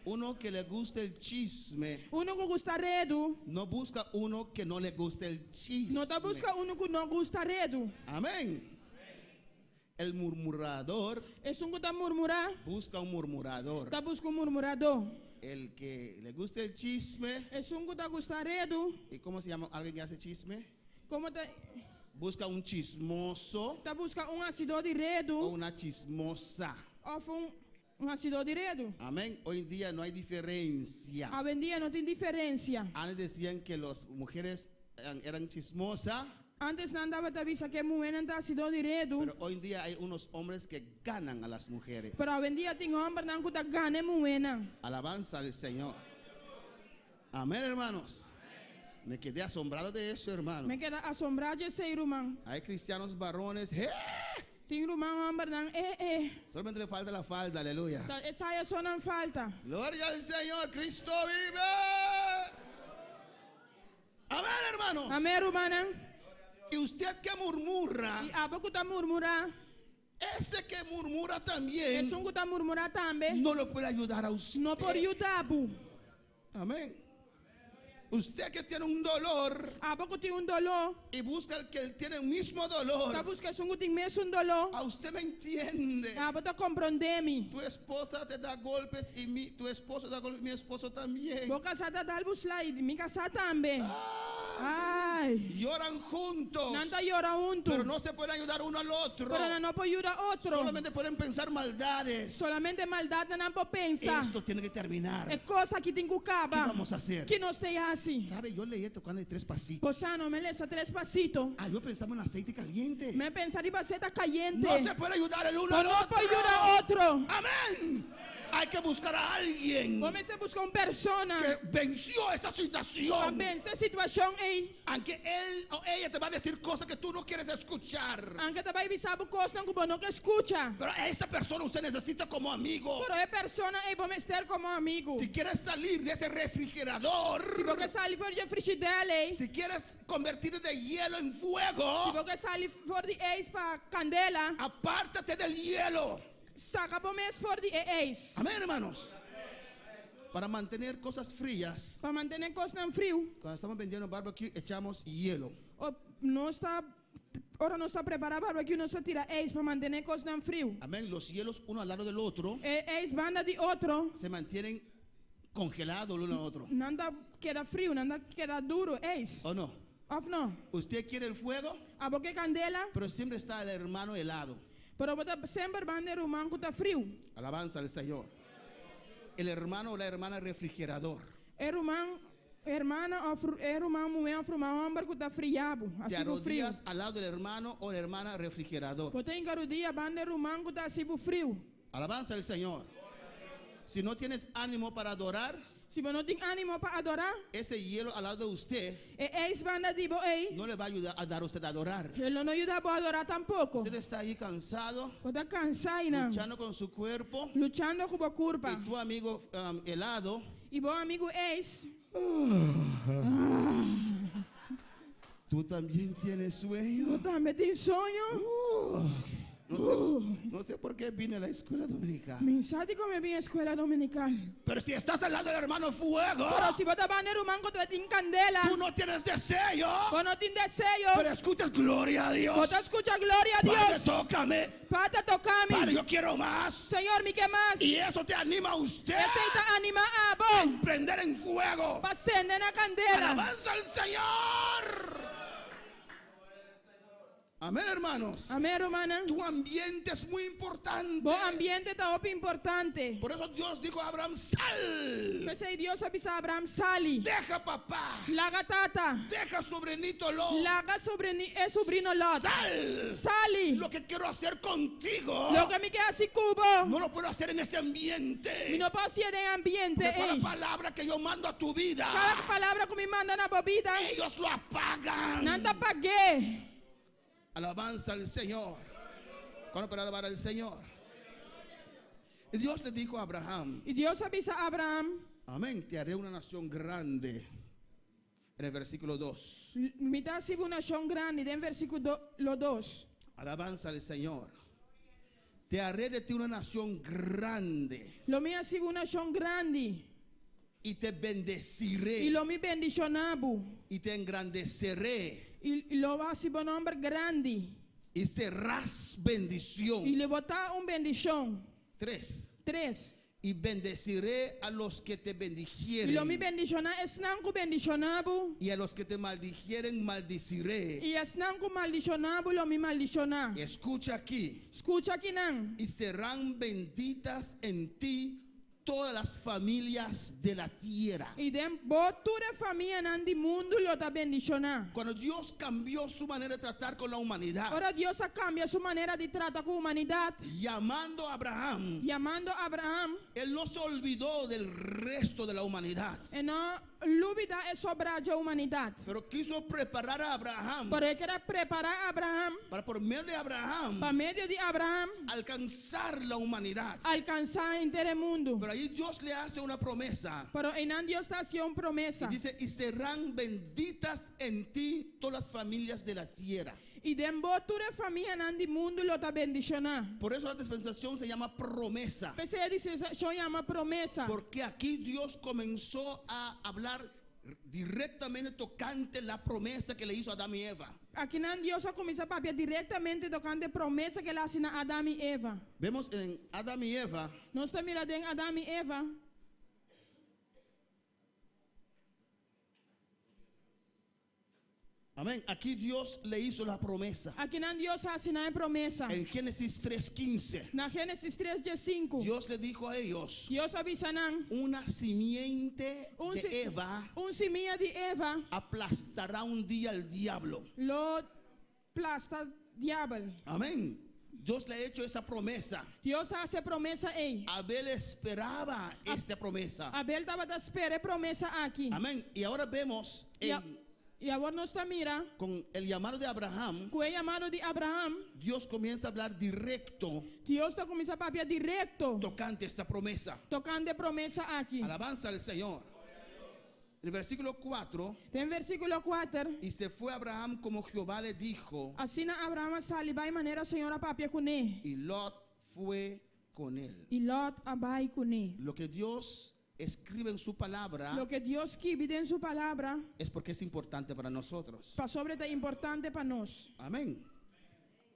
Uno que le gusta el chisme, Uno ku gusta redu. no busca uno que no le gusta el chisme. No ta buska uno ku no gusta redu. Amén. El murmurador Esun ku ta murmurá, busca un murmurador. ta buska un murmuradó. El que le gusta el chisme, Esun ku ta gusta redu, ¿y cómo se llama alguien que hace chisme? kon ta Busca un chismoso ta buska un hasidó di o redu una chismosa. òf un un hasidó di redu. Amén. Hoy en día no hay diferencia. Awendia no tin diferensia. Antes decían que las mujeres eran chismosas, Antes nan tabata bisa ku muhénan ta hasidó di redu, pero hoy en día hay unos hombres que ganan a las mujeres. pero awendia tin hòmbernan ku ta gana e muhénan. Alabanza al Señor. Amén, hermanos. Me quedé asombrado de eso, hermano. Mi a keda asombrá di esei, ruman. Hay cristianos varones. ¡eh! Tin ruman hòmbernan, eh eh. Solamente le falta la falda, aleluya. Ta e saya so nan falta. Gloria al Señor, Cristo vive. Amén, hermanos. Amèn, rumannan. Y usted que murmura, I abo ku ta murmurá, ese que murmura también, esun ku ta murmurá tambe, no lo puede ayudar a usted. no por yuda bo. Amén. Usted que tiene un dolor Abo ku tin un doló, y busca al que tiene el mismo dolor, ta buska esun ku tin mesun doló, a usted me entiende. abo ta komprondé mi. Tu esposa te da golpes y tu esposo da golpes y mi esposo también. Bo kasá ta dal bo sla i mi kasá tambe. Ay. Ai. Lloran juntos, Nan ta yora huntu. pero no se pueden ayudar uno al otro. Pero nan no por yuda otro. Solamente pueden pensar maldades. Solamente maldat nan por pensa. Esto tiene que terminar. E kos aki tin ku ¿Qué kaba. vamos a hacer? Kiko nos ta hasi? ¿Sabe? Yo leí esto cuando hay tres pasitos. Bo sa, no, mi a lesa tres pasito. Ah, yo pensaba en aceite caliente. Mi a pensa riba zeta kayente. No se puede ayudar el uno Pero al no por otro. yuda otro. Amén. Hay que buscar a alguien Bo mester buska un persona que venció esa pa situación. vense e situashon ei. Aunque él o ella te va a decir cosas que tú no quieres escuchar. Anke e ta bai bisa bo kosnan ku bo no ke skucha. Pero a esa persona usted necesita como amigo. Pero e persona ei bo mester komo amigu. Si quieres salir de ese refrigerador, Si bo ke sali for di e frishidèr ei, si quieres convertirte de hielo en si fuego, bo ke sali for di eis pa kandela, apártate del hielo. saka bo mes for di e eis. Amén, hermanos. Para mantener cosas frías, Pa mantené kosnan friu, cuando estamos vendiendo barbecue, echamos hielo. o nos ta ora nos ta prepará barbecue nos ta tira eis pa mantené kosnan friu. Amén. Los hielos uno al lado del otro E eis banda di otro, se mantienen congelados el uno al otro. nan ta keda friu, nan ta keda duru, eis. ¿O no? Òf no? Usted quiere el fuego, Abo ke kandela, pero siempre está el hermano helado. pero bo ta semper banda e ruman ku ta friu. Alabanza al Señor. El hermano o la hermana refrigerador. E ruman, hermana òf e ruman muhé òf ruman hòmber ku ta fria bo, Te hasi bo friu. arrodillas al lado del hermano o la hermana refrigerador. Bo ta hinka rudia banda e ruman ku ta hasi bo friu. Alabanza al Señor. Si no tienes ánimo para adorar, Si bo no tin ánimo pa adorá, ese hielo al lado de usted e eis banda di bo ei, no le va a ayudar a dar a usted a adorar. e lo no yuda bo adorá tampoko. Usted está ahí cansado, Bo ta kansá einan, luchando con su cuerpo, luchando ku bo kurpa. y tu amigo helado, I bo amigu eis, tú también tienes sueño. Bo tambe tin soño? No sé, no sé por qué vine a la escuela dominical. Mi sa di kon mi a bin escuela dominical. Pero si estás al lado del hermano fuego, Pero si bo ta banda e ruman ku ta tin kandela, tú no tienes deseo, bo no tin deseo, pero escuchas gloria a Dios. bo ta skucha gloria a Padre, Dios. tócame. Pata toka mi. Padre, yo quiero más. Señor, mi ke mas. Y eso te anima a usted Esei ta animá abo. a emprender en fuego. Pa sende na kandela. Alabanza al Señor. Amén, hermanos. Amén, rumannan. Tu ambiente es muy importante. Bo ambiente ta hopi importante. Por eso Dios dijo a Abraham, sal. P'esei Dios a bisa Abraham, Sali. Deja papá. Laga tata. Deja sobrinito Lot. Laga sobrini, e sobrino Lot. Sal. Sali. Lo que quiero hacer contigo. Loke mi ke hasi ku bo. No lo puedo hacer en este ambiente. Mi no por hasié den e ambiente Porque cada ei. palabra que yo mando a tu vida. Kada palabra ku mi manda na bo bida. Ellos lo apagan. Nan ta pag'é. Alabanza al Señor. ¿Cuándo para alabar al Señor? Y Dios le dijo a Abraham, Y Dios a bisa Abraham, amén, te haré una nación grande. En el versículo 2. Mi ta hasi bo un nashon grandi, den versíkulo dos. Alabanza al Señor. Te haré de ti una nación grande. Lo mi hasi bo un nashon grandi. Y te bendeciré. Y lo mi bendishoná bo. Y te engrandeceré. I lo hasi bo nòmber grandi. Y serás bendición. I lo bo ta un bendishon. 3. 3. Y bendeciré a los que te bendijeren. I lo mi bendishoná esnan ku bendishoná bo. Y a los que te maldijeren, maldiciré. I esnan ku maldishoná bo, lo mi maldishoná. Escucha aquí. Skucha akinan. Y serán benditas en ti todas las familias de la tierra. I den bo tur e famianan di mundu lo ta bendishoná. Cuando Dios cambió su manera de tratar con la humanidad, Ora Dios a kambia su manera di trata ku humanidat, llamando a Abraham, yamando Abraham, él no se olvidó del resto de la humanidad. E no lubidá e sobrá dje humanidat. Pero quiso preparar a Abraham Pero e ker a prepará Abraham para por medio de Abraham pa medio di Abraham alcanzar la humanidad. alkansá henter e mundu. Pero ahí Dios le hace una promesa. Pero einan Dios ta hasié un promesa. Y dice, y serán benditas en ti todas las familias de la tierra. I den bo tur e famianan di mundu lo ta bendishoná. Por eso la dispensación se llama promesa. P'esei e dispensashon yama promesa. Porque aquí Dios comenzó a hablar directamente tocante la promesa que le hizo a Adán y Eva. Akinan Dios a kuminsá papia direktamente tokante promesa ku el a hasi na Adam i Eva. Vemos en Adán y Eva. Nos ta mira den Adam i Eva. Amén. Aquí Dios le hizo la promesa. Akinan Dios a hasi nan e promesa. En Génesis 3:15. Na Génesis 3 diesinku. Dios le dijo a ellos, Dios a bisa nan. Una simiente Un de si- Eva Un simia di Eva aplastará un día al diablo. lo plasta diabel. Amén. Dios le ha hecho esa promesa. Dios a hasi e promesa ei. Abel esperaba esta promesa. Abel tabata spera e promesa aki. Amén. Y ahora vemos I, i awor nos ta mira con el llamado de Abraham, ku e yamado di Abraham, Dios comienza a hablar directo Dios ta kuminsá papia direkto tocante esta promesa. tokante e promesa aki. Alabanza al Señor. En el versículo 4, Den versíkulo 4, y se fue Abraham como Jehová le dijo, Asina Abraham a sali bai manera Señor a papia kuné, y Lot fue con él. i Lòt a bai kuné. Lo que Dios escribe en su palabra Loke Dios skibi den su Palabra es porque es importante para nosotros. pasobra ta importante pa nos. Amén.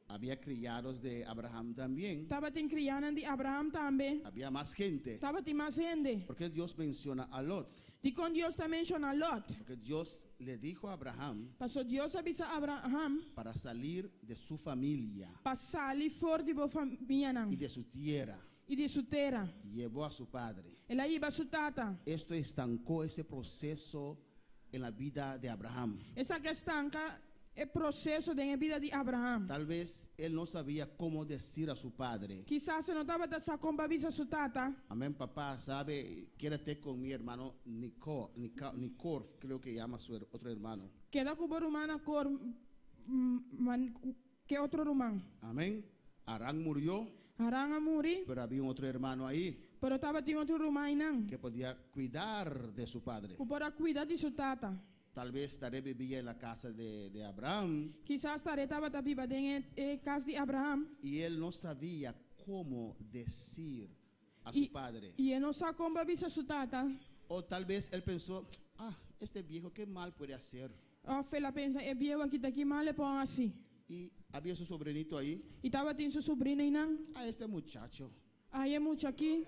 Había criados de Abraham también. Tabatin kriánan di Abraham tambe. Había más gente. Tabatin mas hende. ¿Por qué Dios menciona a Lot? Dikon Dios ta menshoná Lòt? Porque Dios le dijo a Abraham Pasobra Dios a bisa Abraham. para salir de su familia Pa sali for di bo famianan. y de su tierra. I di su tera. Llevó a su padre. El a hiba su tata. Esto estancó ese proceso en la vida de Abraham. Esaki a stanka e proseso den e bida di Abraham. Tal vez él no sabía cómo decir a su padre. Kisas e no tabata sa kon pa bisa su tata. Amén, papá, sabe, quédate con mi hermano Nicor, Nicor, creo que llama a su otro hermano. Keda ku bo ruman Nacor, man, ku e otro ruman. Amén. Arán murió. Haran a muri. Pero había un otro hermano ahí. Pero tabatin otro ruman einan. Que podía cuidar de su padre. Ku por a kuida di su tata. Tal vez Taré vivía en la casa de, de Abraham. Kisas Taré tabata biba den e, e kas di Abraham. Y él no sabía cómo decir a su I, padre. i e no sa kon pa bisa su tata. O tal vez él pensó, ah, este viejo, ¿qué mal puede hacer? Òf el a pensa, e bieu aki ta ki mal e por hasi. Y había su sobrinito ahí. I tabatin su subrino einan. A este muchacho. Ai e mucha aki.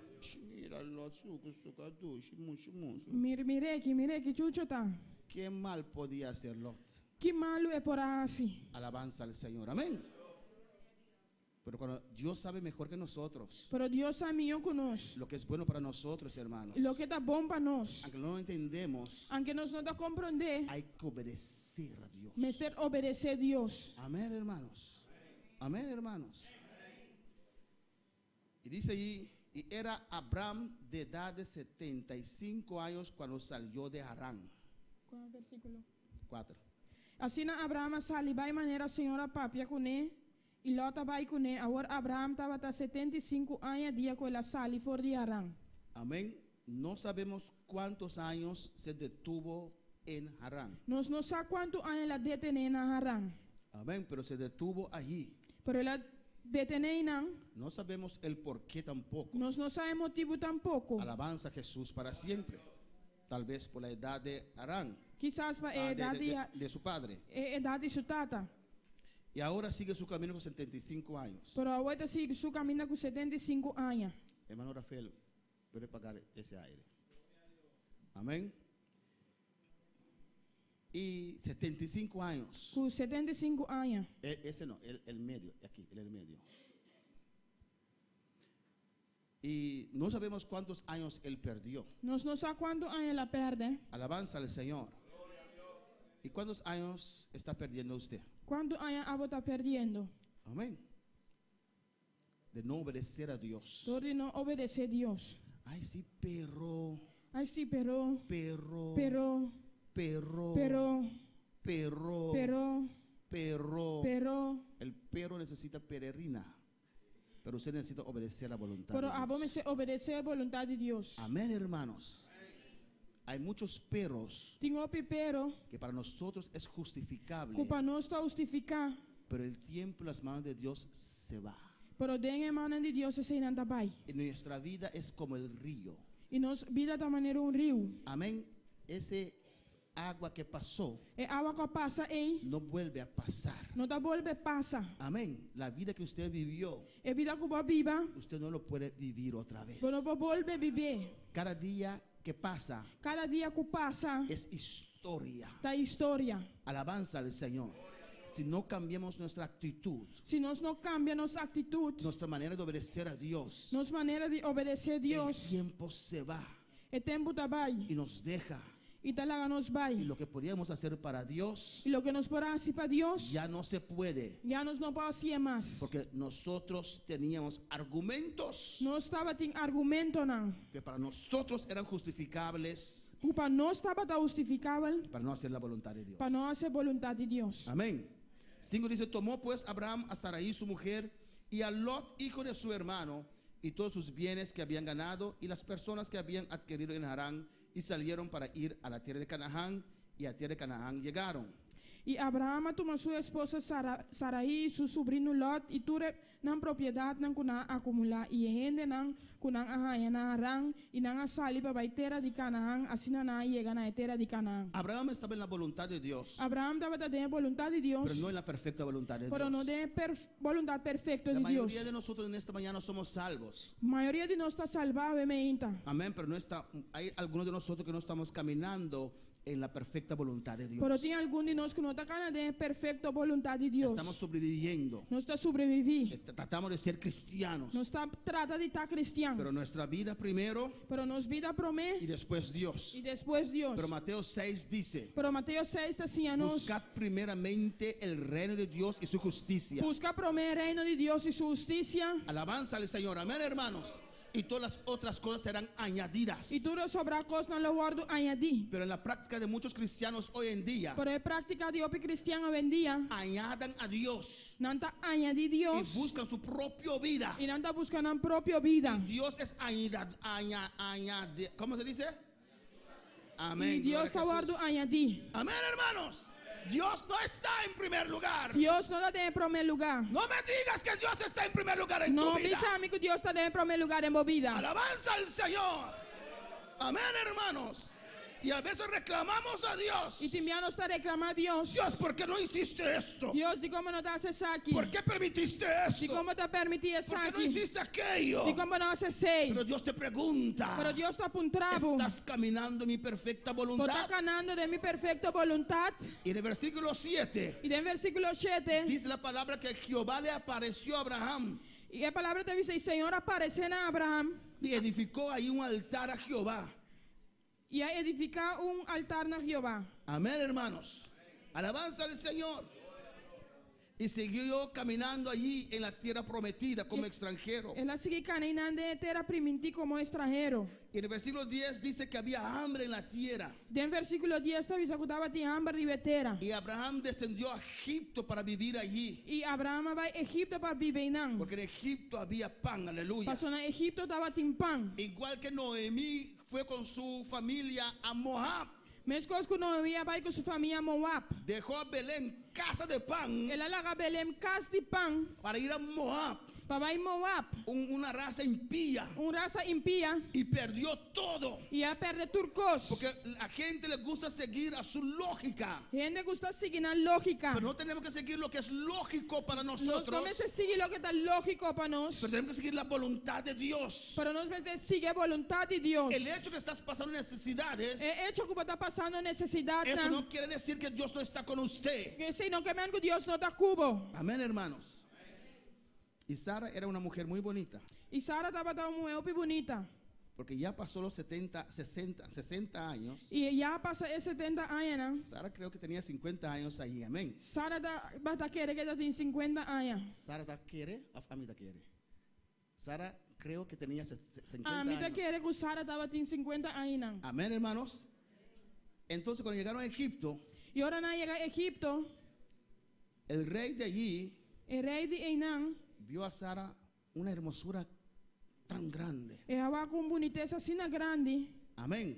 Mira, lo suku, suka, dushi, mushi, musu. Mir, mir'é ki, mir'é ki chucho ta. ¿Qué mal podía hacer Lot? Ki malu e por a hasi? Alabanza al Señor. Amén. Pero cuando Dios sabe mejor que nosotros. Pero Dios sa mihó ku nos. Lo que es bueno para nosotros, hermanos. Loke ta bon pa nos. Aunque no lo entendemos. Aunke nos no ta komprondé. Hay que obedecer a Dios. Mester obedesé Dios. Amén, hermanos. Amén, hermanos. Y dice allí, y era Abraham de edad de 75 años cuando salió de Harán. Kua versíkulo? 4. Asina Abraham a sali bai manera Señor a papia kuné, i Lòt a bai kuné. Awor Abraham tabata 75 aña dia ku el a sali for di Haran. Amén. No sabemos cuántos años se detuvo en Harán. Nos no sa kuantu aña el a detené na Haran. Amén, pero se detuvo allí. Pero el a detené einan. No sabemos el por qué tampoco. Nos no sa e motibu tampoko. Alabanza a Jesús para siempre. Tal vez por la edad de Harán. Kisas pa e Ah, de, edat de, di de, de su padre. e edat di su tata. Y ahora sigue su camino con 75 años. Pero awor e ta sigui su kaminda ku 75 aña. Hermano Rafael, puede pagar ese aire. Amén. Y 75 años. Ku 75 aña. E, ese no, el, el medio, aquí, el, el medio. Y no sabemos cuántos años él perdió. Nos no sa kuantu aña el a pèrdè. Alabanza al Señor. ¿Y cuántos años está perdiendo usted? Kuantu aña abo ta pèrdiendo? Amén. De no obedecer a Dios. Dor di no obedesé Dios. Ay, sí, pero, Ay, sí, pero, pero, pero, pero, pero, pero, pero, pero. pero. El perro necesita pererina, pero usted necesita obedecer la voluntad Pero de abo Dios. mester obedesé e boluntat di Dios. Amén, hermanos. Hay muchos perros Tin hopi pero que para nosotros es justificable, ku pa nos ta hustifiká, pero el tiempo en las manos de Dios se va. pero den e mannan di Dios eseinan ta bai. Y nuestra vida es como el río. I nos bida ta manera un riu. Amén. Ese agua que pasó E awa ku a pasa ei no vuelve a pasar. no ta bolbe pasa. Amén. La vida que usted vivió, E bida ku bo a biba, usted no lo puede vivir otra vez. bo no por bolbe bib'é. Cada día que pasa Kada dia ku pasa es historia. ta historia. Alabanza al Señor. Si no cambiamos nuestra actitud, Si nos no kambia nos aktitut, nuestra manera de obedecer a Dios, nos manera di obedesé el Dios, tiempo se va e tempu ta bai y nos deja. I ta laga nos Y bai. lo que podíamos hacer para Dios I loke nos por hasi pa Dios, ya no se puede. ya nos no por hasié mas. Porque nosotros teníamos argumentos Nos tabatin argumentonan. que para nosotros eran justificables Ku pa nos tabata hustifikabel para no hacer la voluntad de Dios. pa no hasi boluntat di Dios. Amén. 5 dice, tomó pues Abraham a Sarai su mujer y a Lot, hijo de su hermano, y todos sus bienes que habían ganado y las personas que habían adquirido en Harán, y salieron para ir a la tierra de Canaán, y a tierra de Canaán llegaron. I Abraham a tuma su esposa Sara, Sarai, su subrino Lot, i tur nan propiedatnan ku nan a akumulá, i e hendenan ku nan a haña na Haran, i nan a sali pa bai tera di Canaan, asina nan a yega na e tera di Canaan. Abraham estaba en la voluntad de Dios, Abraham tabata den e boluntat di Dios, pero no en la perfecta voluntad de pero no Dios. den e perf boluntat perfekto La di Dios. mayoría de nosotros en esta mañana somos salvos. Mayoria di nos ta salbá awe mainta. Amén, pero no está, hay algunos de nosotros que no estamos caminando en la perfecta voluntad de Dios. Pero tin algun di nos ku no ta kana den e perfekto boluntat di Dios. Estamos sobreviviendo. Nos ta sobreviví. Tratamos de ser cristianos. Nos ta trata di ta kristian. Pero nuestra vida primero Pero nos bida promé y después Dios. i despues Dios. Pero Mateo 6 dice, Pero Mateo 6 ta siña nos, buscad primeramente el reino de Dios y su justicia. buska promé e reino di Dios i su hustisia, Alabanza al Señor. Amén, hermanos. Y todas las otras cosas serán añadidas. i tur e sobrá kosnan lo wòrdu añadí. Pero en la práctica de muchos cristianos hoy en día, Pero den práktika di hopi kristian awendia, añadan a Dios nan ta añadí y Dios buscan su propia vida. i nan ta buska nan propio bida. Y Dios es añada, aña, añade, ¿cómo se dice? Amén. I Dios gloria a ta Jesús. wòrdu añadí. Amén, hermanos. Dios no está en primer lugar. Dios no ta den promé lugá. No me digas que Dios está en primer lugar en No tu vida. bisa mi ku Dios ta den promé lugá den bo bida. Alabanza al Señor. Amén, hermanos. Y a veces reclamamos a Dios. I tin bia nos ta reklamá Dios. Dios, ¿por qué no hiciste esto? Dios, dikon bo no ta hasi esaki. ¿Por qué permitiste esto? Dikon bo ta permití ¿Por qué no esaki. hiciste aquello? Dikon bo no a hasi esei. Pero Dios te pregunta. Pero Dios ta puntra bo. ¿Estás caminando en mi perfecta Bo ta voluntad? kanando den mi perfekto boluntat. Y en el versículo 7 I den versíkulo 7, dice la palabra que Jehová le apareció a Abraham i e palabra ta bisa, Señor a aparesé na Abraham y edificó ahí un altar a Jehová. i a edifiká un altar na Jehová. Amén, hermanos. Alabanza al Señor. Y siguió caminando allí en la tierra prometida como extranjero. El a sigui kana einan den tera primintí komo estranhero. Y en el versículo 10 dice que había hambre en la tierra. Den versíkulo 10 ta bisa ku tabatin hamber riba tera. Y Abraham descendió a Egipto para vivir allí. I Abraham a bai Egipto pa biba einan. Porque en Egipto había pan, aleluya. Pasobra na Egipto tabatin pan. Igual que Noemí fue con su familia a Moab. Meskos ku Noemí a bai ku su famia Moab. Dejó a Belén casa de pan El a laga Belém kas di pan para ir a Moab, pa bai Moab. una raza impía. Un rasa impía Y perdió todo. i a pèrdè tur kos. Porque la gente le gusta seguir a su lógica. Hende gusta sigui nan lógika. Pero no tenemos que seguir lo que es lógico para Nos no nosotros. mester sigui loke ta lógiko pa nos. Pero tenemos que seguir la voluntad de Dios. Pero nos mester sigui boluntat di Dios. El hecho que estás pasando necesidades, E echo ku bo ta pasando nesesidat, eso no quiere decir que Dios no está con usted. Esei no ke men ku Dios no ta ku bo. Amén, hermanos. Y Sara era una mujer muy bonita, I Sara tabata un muhé hopi bunita. porque ya pasó los 70, 60, 60 años. I ya a pasa e 70 aña, no? Sara creo que tenía 50 años ahí, amén. Sara tabata kere ku e tabatin 50 aña. Sara ta kere, òf ami ta kere. Sara creo que tenía 50 Ami ta años. kere ku Sara tabatin 50 aña. Amén, hermanos. Entonces, cuando llegaron a Egipto, I ora nan a yega Egipto, el rey de allí e rei di einan, vio a Sara una hermosura tan grande. el a wak un bunitesa asina grandi. Amén.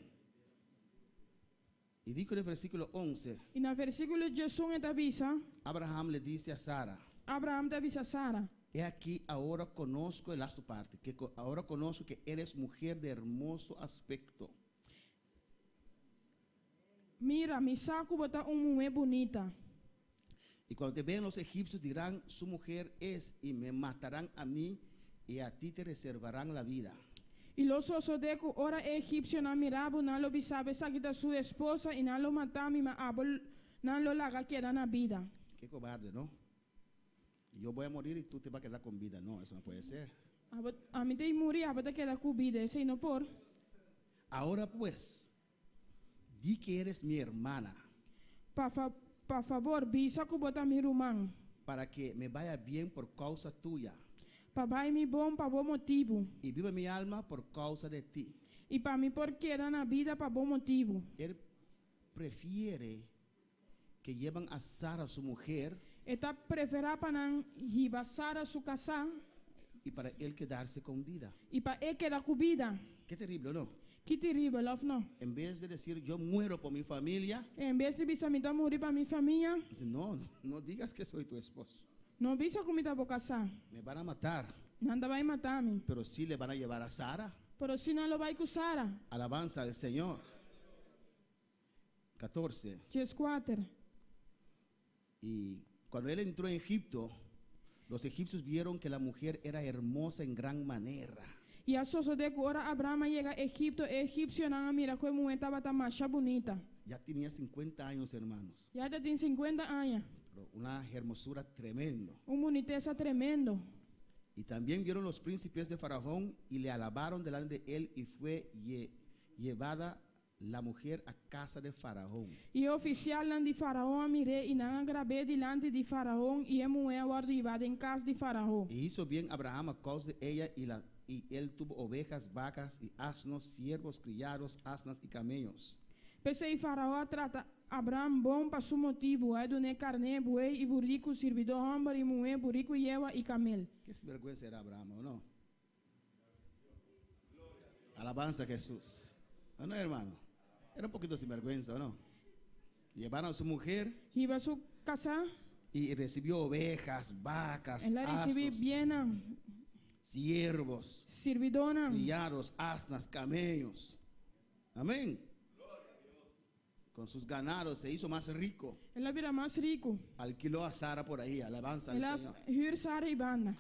Y dijo en el versículo 11, I na versíkulo 11 e ta bisa, Abraham le dice a Sara, Abraham ta bisa Sara. he aquí ahora conozco el tu parte, que ahora conozco que eres mujer de hermoso aspecto. Mira, mi sa ku bo ta un muhé bunita. Y cuando te vean los egipcios dirán, su mujer es, y me matarán a mí, y a ti te reservarán la vida. I lo sosodé ku ora e egipsionan mira bo, nan lo bisa, esaki ta su esposa, i nan lo mata mi, ma abo nan lo laga keda na bida. Qué cobarde, ¿no? Yo voy a morir y tú te vas a quedar con vida. No, eso no puede ser. Abo, ami ta muri, abo ta keda ku bida, esei no por. Ahora pues, Di que eres mi hermana. Pa, fa, pa fabor, bisa ku bo ta mi ruman. Para que me vaya bien por causa tuya. Pa bai mi bon pa bo motibu. Y viva mi alma por causa de ti. I pa mi por keda na bida pa bo motibu. Él prefiere que llevan a Sara su mujer. E ta preferá pa nan hiba Sara su kasá. Y para él quedarse con vida. I pa e keda ku bida. Qué terrible, ¿no? Ki teribel, òf no? En vez de decir yo muero por mi familia. En bes di bisa mi ta muri pa mi famia. Dice, no, no digas que soy tu esposo. No bisa ku mi ta bo kasá. Me van a matar. Nan ta bai mata mi. Pero sí le van a llevar a Sara. Pero sí nan lo bai ku Sara. Alabanza al Señor. 14. 14. Y cuando él entró en Egipto, los egipcios vieron que la mujer era hermosa en gran manera. I a sosodé ku ora Abraham a yega Egipto, e egipsionan a mira ku e muhé tabata masha bunita. Ya tenía 50 años, hermanos. Ya e tatin sinkuenta aña. Pero una hermosura tremendo. Un bunitesa tremendo. Y también vieron los príncipes de Faraón y le alabaron delante de él y fue llevada la mujer a casa de Faraón. I e ofisialnan di Faraon a mir'é, i nan a grab'é dilanti di Faraon, i e muhé a wòrdu hibá den kas di Faraó. Y hizo bien Abraham a causa de ella, y la, y él tuvo ovejas, vacas y asnos, siervos, criados, asnas y camellos. P'esei Faraó a trata Abraham bon pa su motibu, a dun'é karné, buey i buriku, sirbidó hòmber i muhé, buriku yewa i kamel. Qué sinvergüenza era Abraham, ¿o no? Alabanza a Jesús. ¿O no, hermano? Era un poquito sinvergüenza, ¿o no? Llevaron a su mujer. Hiba su kasá. Y recibió ovejas, vacas, El a risibí asnos, biennan. siervos, Sirbidónan. criados, asnas, camellos. Amén. Con sus ganados se hizo más rico. El a bira mas riku. Alquiló a Sara por ahí, alabanza al El a Señor. hür Sara i banda.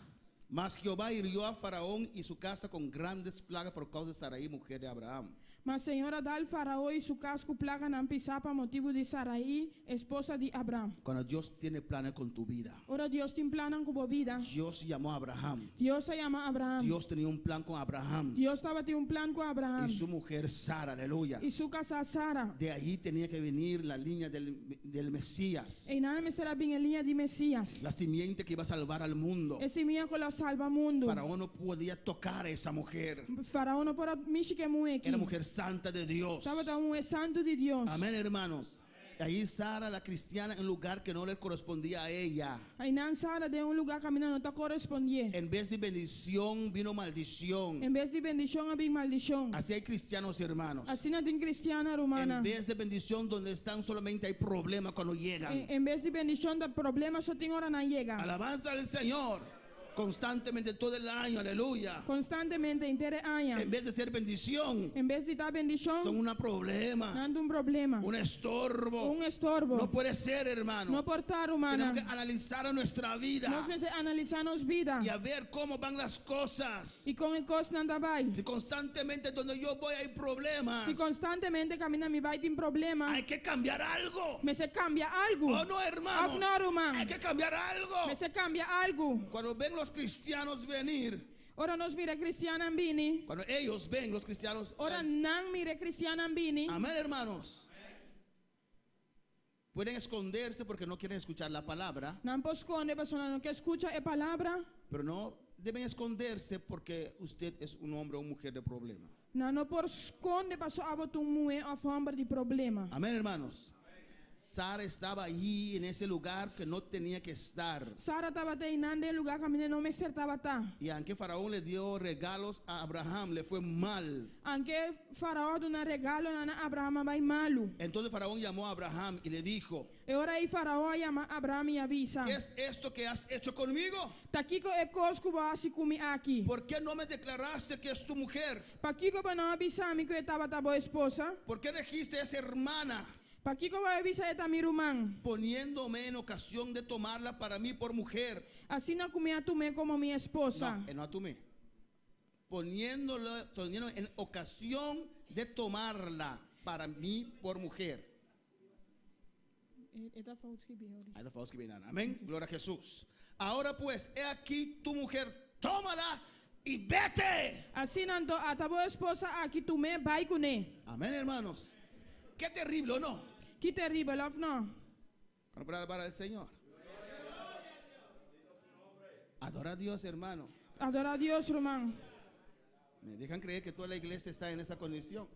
Mas Jehová hirió a Faraón y su casa con grandes plagas por causa de Sarai, mujer de Abraham. Ma Señor a dal Farao i su kas ku plaganan pisá pa motibu di Sarai, esposa di Abram. Cuando Dios tiene planes con tu vida. Ora Dios tin plannan ku bo bida. Dios llamó a Abraham. Dios a yama Abraham. Dios tenía un plan con Abraham. Dios tabatin un plan ku Abraham. Y su mujer Sara, aleluya. I su kasá Sara. De allí tenía que venir la línea del, del Mesías. Einan mester a bin e liña di Mesías. La simiente que iba a salvar al mundo. E simia ku lo a salba mundu. Faraón no podía tocar a esa mujer. Farao no por a mishi ku e muhé aki. Era mujer santa de Dios. Tabata un muhé santu di Dios. Amén, hermanos. Ahí Sara, la cristiana, en lugar que no le correspondía a ella. Einan Sara den un lugá kaminda no ta korespondié. En vez de bendición vino maldición. En bes di bendishon a bin maldishon. Así hay cristianos, hermanos. Asina tin kristiannan, rumannan. En vez de bendición donde están solamente hay problemas cuando llegan. En bes di bendishon ta problema so tin ora nan yega. Alabanza al Señor. Constantemente todo el año, aleluya. Constantemente inter e aña. En vez de ser bendición, En bes di ta bendicion, son una problema, nan ta un problema, un estorbo. Un estorbo. No puede ser, hermano. No por ta, rumannan. Tenemos que analizar nuestra vida. Nos mester analisá nos bida. Y a ver cómo van las cosas. I kon e kosnan ta bai. Si constantemente donde yo voy hay problemas. Si constantemente kaminda mi bai tin problema. Hay que cambiar algo. Mester kambia algu. Oh no, hermano. Òf no, ruman. Hay que cambiar algo. Mester kambia algu. Cuando ven los cristianos venir. Ora nos mira kristiannan bini. Cuando ellos ven los cristianos. Ora nan mira kristiannan bini. Amén, hermanos. Pueden esconderse porque no quieren escuchar la palabra. Nan por skonde pasobra nan no ke skucha e palabra. Pero no deben esconderse porque usted es un hombre o mujer de problema. Nan no por skonde pasobra abo ta un muhé òf hòmber di problema. Amén, hermanos. Sara estaba allí en ese lugar que no tenía que estar. Sara tabata einan den lugá kaminda e no mester tabata. Y aunque Faraón le dio regalos a Abraham, le fue mal. Anke Faraó a duna regalonan na Abraham a bai malu. Entonces Faraón llamó a Abraham y le dijo, E ora ei Faraó a yama Abraham i a bisa, ¿Qué es esto que has hecho conmigo? Ta kiko e kos ku bo a hasi ku mi aki? ¿Por qué no me declaraste que es tu mujer? Pakiko bo no a bisa mi ku e tabata bo esposa? ¿Por qué dijiste es hermana? Pakiko bo a bisa e ta mi ruman? Poniéndome en ocasión de tomarla para mí por mujer. Asina ku mi a tum'é komo mi esposa. No, e no a tum'é. Poniéndolo, poniendo en ocasión de tomarla para mí por mujer. E ta fout skibí, Ori. Ahí ta fout skibí, nana. Amén. Gloria a Jesús. Ahora pues, he aquí tu mujer, tómala y vete. Asina anto, ata bo esposa aki, tum'é, bai kuné. Amén, hermanos. Qué terrible, ¿o no? Ki teribel, òf no? Para poder alabar al Señor. Adora a Dios, hermano. Adorá Dios, ruman. Me dejan creer que toda la iglesia está en esa condición.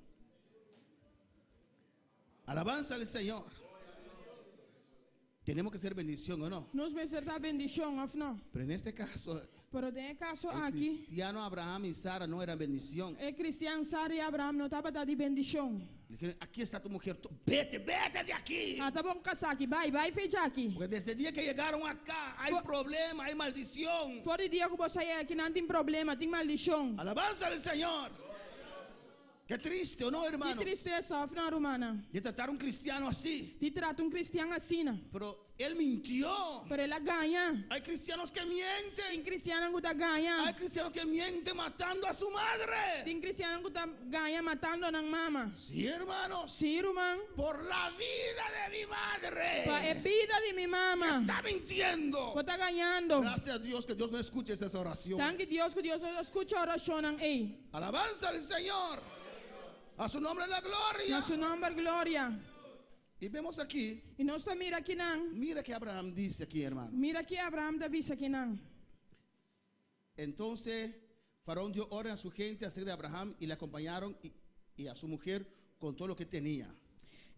Alabanza al Señor. Tenemos que ser bendición o no. Nos mester ta bendishon, òf no? Pero en este caso, Pero den e kaso el aki, cristiano Abraham y Sara no eran bendición. e kristian Sara i Abraham no tabata di bendishon. Le dijeron, aquí está tu mujer, tú- vete, vete de aquí. Ata bo kasá aki, bai, bai for di aki. Porque desde el día que llegaron acá hay problema, hay maldición. For di dia ku boso a yega akinan tin problema, tin maldishon. Alabanza al Señor. Qué triste, ¿o no, Ki hermanos? tristesa, òf no, rumannan? De tratar a un cristiano así. Di trata un kristian asina. Pero él mintió. Pero el a gaña. Hay cristianos que Tin mienten. kristiannan ku ta gaña. Hay cristianos que mienten matando a su madre. Tin kristiannan ku ta gaña matando nan mama. Sí, hermanos. Sí, ruman. Por la vida de mi madre. Pa e bida di mi mama. Está mintiendo. Bo ta gañando. Gracias a Dios que Dios no escuche esas oraciones. Danki Dios ku Dios no ta skucha orashonnan ei. Alabanza al Señor. A su nombre la gloria. Na su nòmber gloria. Y vemos aquí, I nos ta mira akinan. mira que Abraham dice aquí, hermano. Mira kiko Abraham ta bisa akinan. Entonces Faraón dio orden a su gente acerca de Abraham y le acompañaron y a su mujer con todo lo que tenía.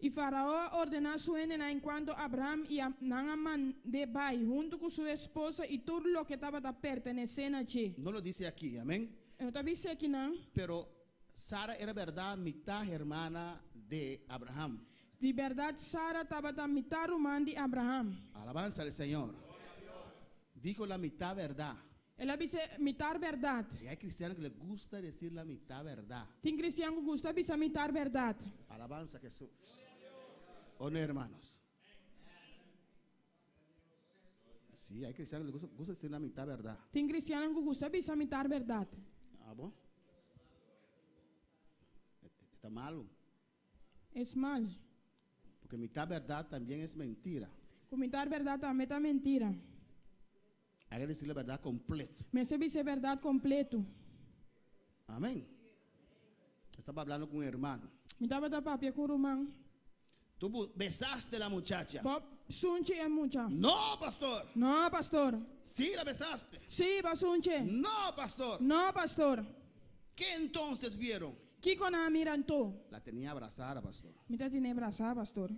I Farao a ordená su hendenan enkuanto Abraham i nan a mand'é bai huntu ku su esposa i tur loke tabata pertenesé na dje. No lo dice aquí, amén. E no ta bisa akinan. Pero Sara era verdad mitad hermana de Abraham. Di bèrdat Sara tabata mitar ruman di Abraham. Alabanza al Señor. Dijo la mitad verdad. El a bisa mitar bèrdat. Y hay cristianos que les gusta decir la mitad verdad. Tin kristian ku gusta bisa mitar bèrdat. Alabanza a Jesús. ¿O no, hermanos? Sí, hay cristianos que les gusta decir la mitad verdad. Tin kristiannan ku gusta bisa mitar bèrdat. Ah, bueno. Está malo. Es mal. Porque mitad verdad también es mentira. Ku mitar bèrdat tambe ta mentira. Hay que decir la verdad completa. Mester bisa e bèrdat kompleto. Amén. Estaba hablando con un hermano. Mi tabata papia ku un ruman. Tú besaste a la muchacha. Bo a sunchi e mucha. No, pastor. No, pastor. Sí, la besaste. Sí, bo a sunch'e. No, pastor. No, pastor. ¿Qué entonces vieron? Kiko nan a mira anto? La tenía abrazada, pastor. Mi tatin'é brasá, pastor.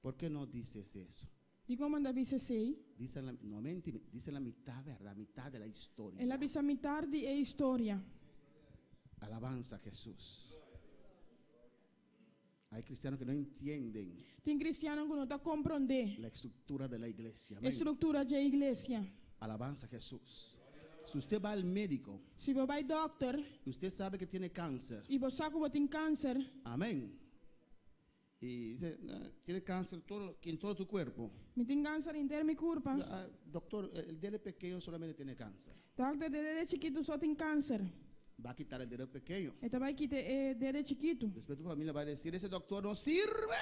¿Por qué no dices eso? Dikon bo no ta bisa esei? Dice la, no mentí, dice la mitad, ¿verdad? Mitad de la historia. El a bisa mitar di e historia. Alabanza a Jesús. Hay cristianos que no entienden Tin kristiannan ku no ta komprondé la estructura de la iglesia. e Amén. struktura dje iglesia. Alabanza a Jesús. Si usted va al médico Si bo bai dòkter y usted sabe que tiene cáncer, i bo sa ku bo tin kanser, amén. Y dice, ah, tiene cáncer todo, en todo tu cuerpo. Mi tin kanser henter mi kurpa. Ah, doctor, el dedo pequeño solamente tiene cáncer. Dòkter, e dede chikitu so tin kanser. Va a quitar el dedo pequeño. E ta bai kita e dede chikitu. Después tu familia va a decir, ese doctor no sirve.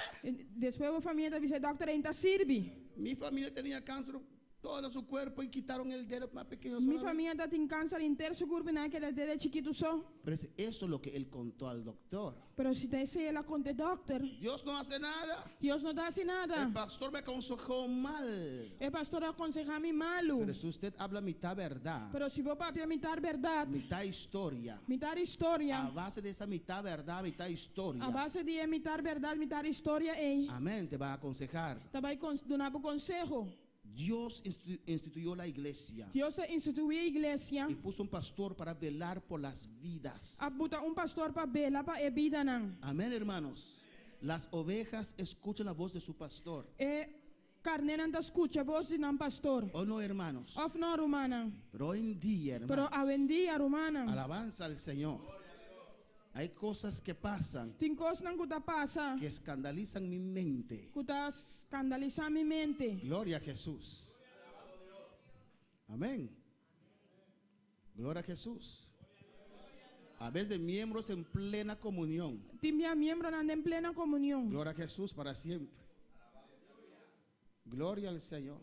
Despues bo famia ta bisa, e dòkter ei no ta sirbi. Mi familia tenía cáncer todo su cuerpo y quitaron el dedo más pequeño Mi solamente. famia tatin kanser henter su kurpa i nan a kita e dede chikitu so. Pero es eso lo que él contó al doctor. Pero si ta esei el a konta e dòkter. Dios no hace nada. Dios no ta hasi nada. El pastor me aconsejó mal. E pastor a konsehá mi malu. Pero si usted habla mitad verdad, Pero si bo papia mitar bèrdat, mitad historia, mitar historia, a base de esa mitad verdad, mitad historia, a base di e mitar bèrdat, mitar historia ei, amén, te va a aconsejar. ta bai duna bo konseho. Dios instituyó la iglesia Dios a instituí e iglesia. y puso un pastor para velar por las vidas. A buta un pastor pa bela pa e bidanan. Amén, hermanos. Las ovejas escuchan la voz de su pastor. E karnénan ta skucha bos di nan pastor. ¿O no, hermanos? Òf no, rumannan? Pero hoy en día, Pero hermanos, awendia, rumannan, alabanza al Señor. Hay cosas que pasan Tin kosnan ku ta pasa que escandalizan mi mente. ku ta skandalisá mi mente. Gloria a Jesús. Amén. Gloria a Jesús. A vez de miembros en plena comunión. Tin bia miembronan den plena komunion. Gloria a Jesús para siempre. Gloria al Señor.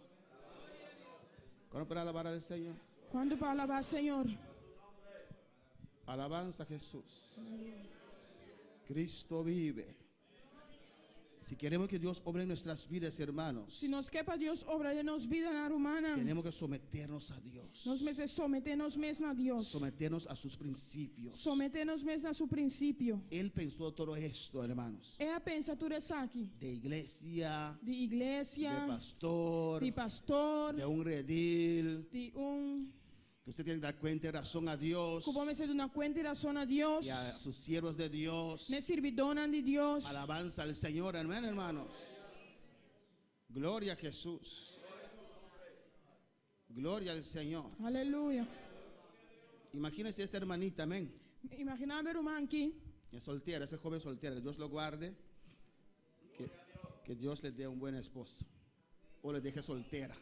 ¿Cuándo para alabar al Señor? Kuantu pa alabá Señor? Alabanza a Jesús. Cristo vive. Si queremos que Dios obre en nuestras vidas, hermanos, Si nos ke pa Dios obra den nos bidanan, rumannan, tenemos que someternos a Dios. nos mester someté nos mes na Dios. Someternos a sus principios. Someté nos mes na su prinsipio. Él pensó todo esto, hermanos. El a pensa tur esaki. De iglesia, Di de iglesia, pastor, di pastor, de un redil, di un que usted tiene que dar cuenta y razón a Dios Ku bo mester duna kuenta i rason na Dios, y a sus siervos de Dios. na e sirbidónan di Dios. Alabanza al Señor, amén, hermanos. Gloria a Jesús. Gloria al Señor. Aleluya. Imagínese esta hermanita, amén. Imaginá bo e ruman aki. Es soltera, ese joven soltera, que Dios lo guarde. Que, que Dios le dé un buen esposo. O le deje soltera.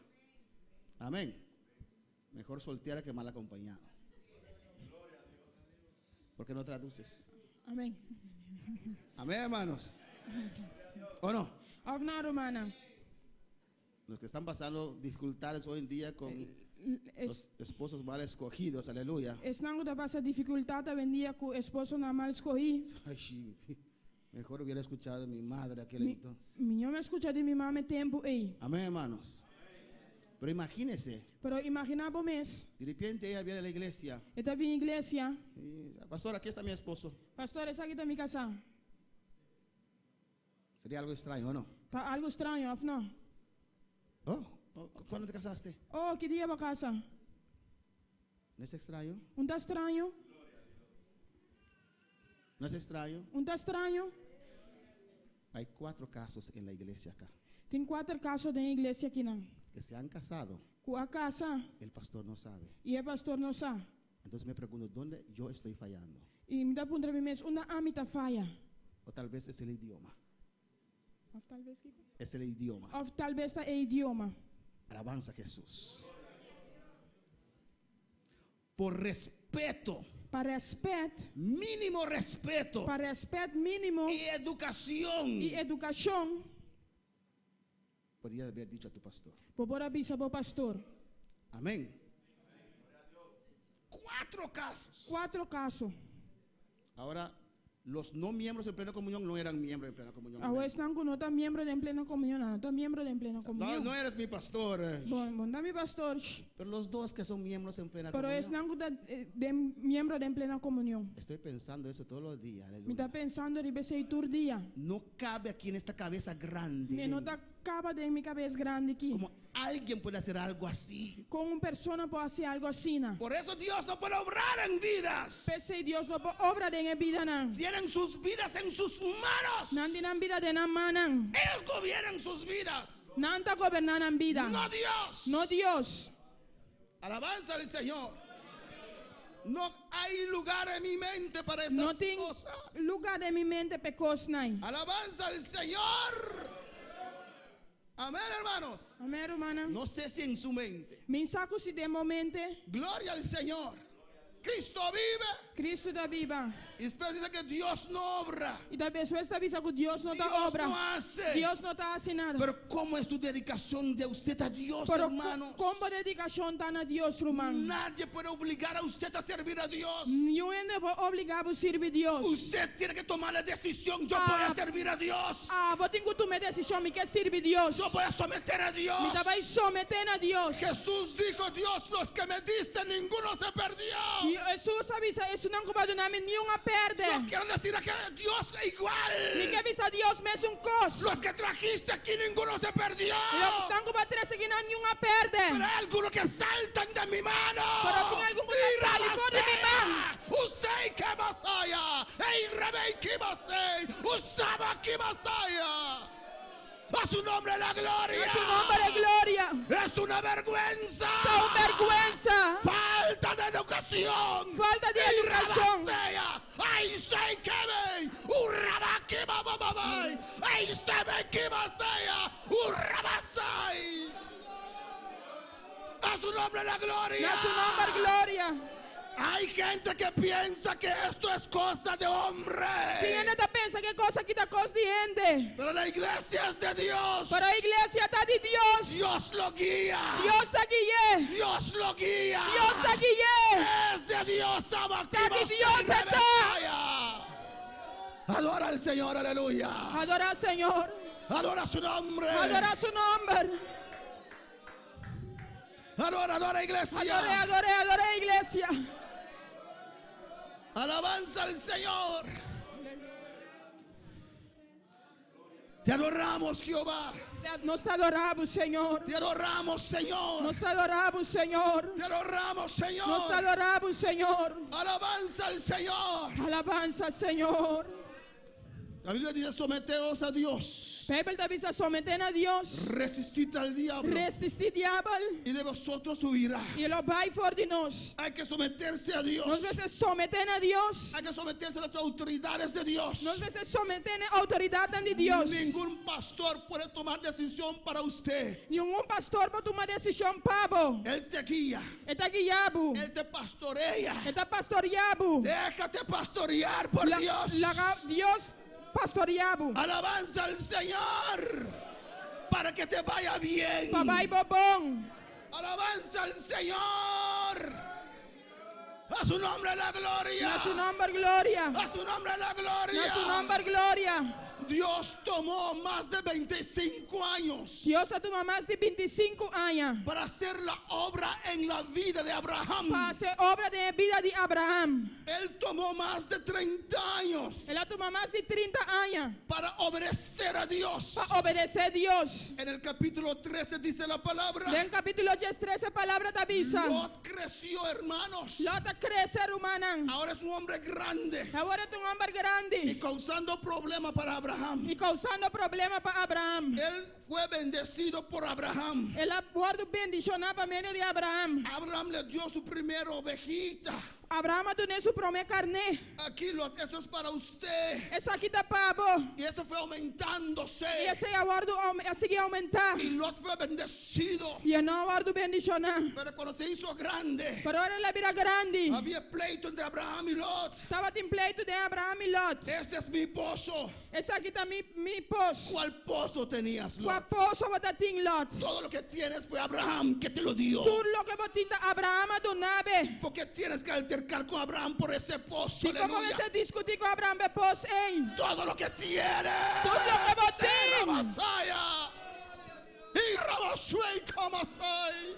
Amén. Mejor soltera que mal acompañado. ¿Por qué no traduces? Amén. Amén, hermanos. ¿O no? Òf no, rumannan. Los que están pasando dificultades hoy en día con Es, los esposos mal escogidos, aleluya. Esnan ku ta pasa difikultat awendia ku esposonan mal skohí. Ay, sí, mejor hubiera escuchado a mi madre aquel Mi, entonces. mihó mi a skucha di mi mama e tempu ei. Amén, hermanos. Pero imagínese, Pero imaginá bo mes. de repente ella viene a la iglesia. E ta bin iglesia. Y, Pastor, aquí está mi esposo. Pastor, esaki ta mi kasá. Sería algo extraño, ¿o no? Ta algu straño, òf no? Oh, oh, ¿cuándo te casaste? Oh, ki dia bo a kasa? ¿No es extraño? No ta straño? ¿No es extraño? No ta straño? Hay cuatro casos en la iglesia acá Tin kuater kaso den iglesia akinan. que se han casado, Ku a kasa el pastor no sabe. i e pastor no sa. Entonces me pregunto, ¿dónde yo estoy fallando? I mi ta puntra mi mes, unda ami ta faya? O tal vez es el idioma. Òf talbes kiko? Es el idioma. Òf talbes ta e idioma. Alabanza a Jesús. Por respeto, Pa rèspèt, mínimo respeto pa rèspèt mínimo y educación. i edukashon, Podría haber dicho a tu pastor. bo por a bisa bo pastor. Amén. Cuatro casos. Kuater kaso. Ahora, los no miembros en plena comunión no eran miembros en plena comunión. Awor Amén. esnan ku no ta miembro den plena komunion, no ta miembro den plena No, komunion. no eres mi pastor. eh. Bo, bo n' ta mi pastor. Pero los dos que son miembros en plena Pero comunión. esnan ku ta eh, den miembro den plena komunion. Estoy pensando eso todos los días. Mi ta Aleluya. pensando riba esei tur dia. No cabe aquí en esta cabeza grande. Mi de no mí. ta kabe den mi kabes grandi aki. Como alguien puede hacer algo así. Kon un persona por hasi algu asina. Por eso Dios no puede obrar en vidas. P'esei Dios no por obra den e bidanan. Tienen sus vidas en sus manos. Nan tin nan bida den nan mannan. Ellos gobiernan sus vidas. Nan ta goberná nan bida. No Dios. No Dios. Alabanza al Señor. No hay lugar en mi mente para esas No tin cosas. lugá den mi mente p'e kosnan. Alabanza al Señor. Amén, hermanos. Amèn, rumannan. No sé si en su mente. Mi n' sa ku si den bo mente. Gloria al Señor. Cristo vive. Kristu ta biba. Y después dice que Dios no obra. I despues ta bisa ku Dios no ta Dios obra. no hace. Dios no ta hasi nada. Pero ¿cómo es tu dedicación de usted a Dios, Pero hermanos? kon bo dedikashon ta na Dios, ruman? Nadie puede obligar a usted a servir a Dios. Niun hende por obligá bo sirbi Dios. Usted tiene que tomar la decisión. Yo Ah. voy a servir a Dios. Abo tin ku tuma e desishon, mi ke sirbi Dios. Yo voy a someter a Dios. Mi ta bai someté na Dios. Jesús dijo, Dios, los que me diste, ninguno se perdió. I Hesus a bisa, esunnan ku bo a duna mi niun a pèrdè. No quiero decir que Dios igual. Mi ke bisa Dios mesun kos. Los que trajiste aquí, ninguno se perdió. Esnan ku bo a trese akinan niun a pèrdè. Pero hay algunos que saltan de mi mano. Pero tin algun ku ta sali for di mi man. Usei que masaya. Ei rebei que masei. Usaba que masaya. A su nombre la gloria. Na su nòmber e gloria. Es una vergüenza. Ta un bèrgwensa. Falta de educación. Falta di edukashon. Irrabasea. Ay, sei que ve. Urrabaki babababay. Ay, se ve que masaya. Urrabasai. A su nombre la gloria. Na su nòmber gloria. Hay gente que piensa que esto es cosa de hombre. Tin hende ta pensa ku e kos aki ta kos di hende. Pero la iglesia es de Dios. Pero iglesia ta di Dios. Dios lo guía. Dios ta gui'é. Dios lo guía. Dios ta gui'é. Es de Dios. Ta di Dios e ta. Adora al Señor, aleluya. Adorá Señor. Adora su nombre. Adorá su nòmber. Adora, adora iglesia. Ador'é, ador'é, ador'é iglesia. Alabanza al Señor. Te adoramos, Jehová. Nos ta adorá bo, Señor. Te adoramos, Señor. Nos ta adorá bo, Señor. Te adoramos, Señor. Nos ta adorá bo, Señor. Alabanza al Señor. Alabansa, Señor. La Biblia dice, someteos a Dios. Beibel ta bisa someté na Dios. Resistid al diablo. Resistí diabel. Y de vosotros huirá. I e lo bai for di nos. Hay que someterse a Dios. Nos mester someté na Dios. Hay que someterse a las autoridades de Dios. Nos mester someté na outoridatnan di Dios. Ningún pastor puede tomar decisión para usted. Ningun pastor por tuma desishon pa bo. Él te guía. E ta guia bo. Él te pastorea. E ta pastoreá bo. Déjate pastorear por La, Dios. Laga Dios pastoreá bo. Alabanza al Señor para que te vaya bien. Pa bai bo bon. Alabanza al Señor. A su nombre la gloria. Na su nòmber gloria. A su nombre la gloria. Na su nòmber gloria. Dios tomó más de 25 años Dios a tuma mas di 25 aña para hacer la obra en la vida de Abraham. pa hasi obra den e bida di Abraham. Él tomó más de 30 años El a tuma mas di 30 aña para obedecer a Dios. pa obedesé Dios. En el capítulo 13 dice la palabra. Den kapítulo 13 palabra ta bisa. Lot creció, hermanos. Lot a krese, rumannan. Ahora es un hombre grande Awor e ta un hòmber y grandi causando problemas para Abraham. i kousando problema pa Abraham. Él fue bendecido por Abraham. El a wòrdu bendishoná pa medio di Abraham. Abraham le dio su primera ovejita. Abraham a dun'é su promé karné. Aquí lo, esto es para usted. Esaki ta pa bo. Y eso fue aumentándose. I esei a wòrdu a sigui oumentá. Y Lot fue bendecido. I nan a wòrdu bendishoná. Pero cuando se hizo grande, Pero ora el a bira grandi, había pleito entre Abraham y Lot. Tabatin pleitu den Abraham i Lot. Este es mi pozo. Esaki ta mi mi pos. ¿Cuál pozo tenías, Kua Lot? poso bo tatin, Lot? Todo lo que tienes fue Abraham que te lo dio. Tur loke bo tin ta Abraham a duna bo. Porque tienes que altercar con Abraham por ese pozo. Dikon bo Aleluya. mester diskutí ku Abraham p'e pos ei? Todo lo que tienes. Tur loke bo tin. Rabasaya. Y Rabasuey Kamasai.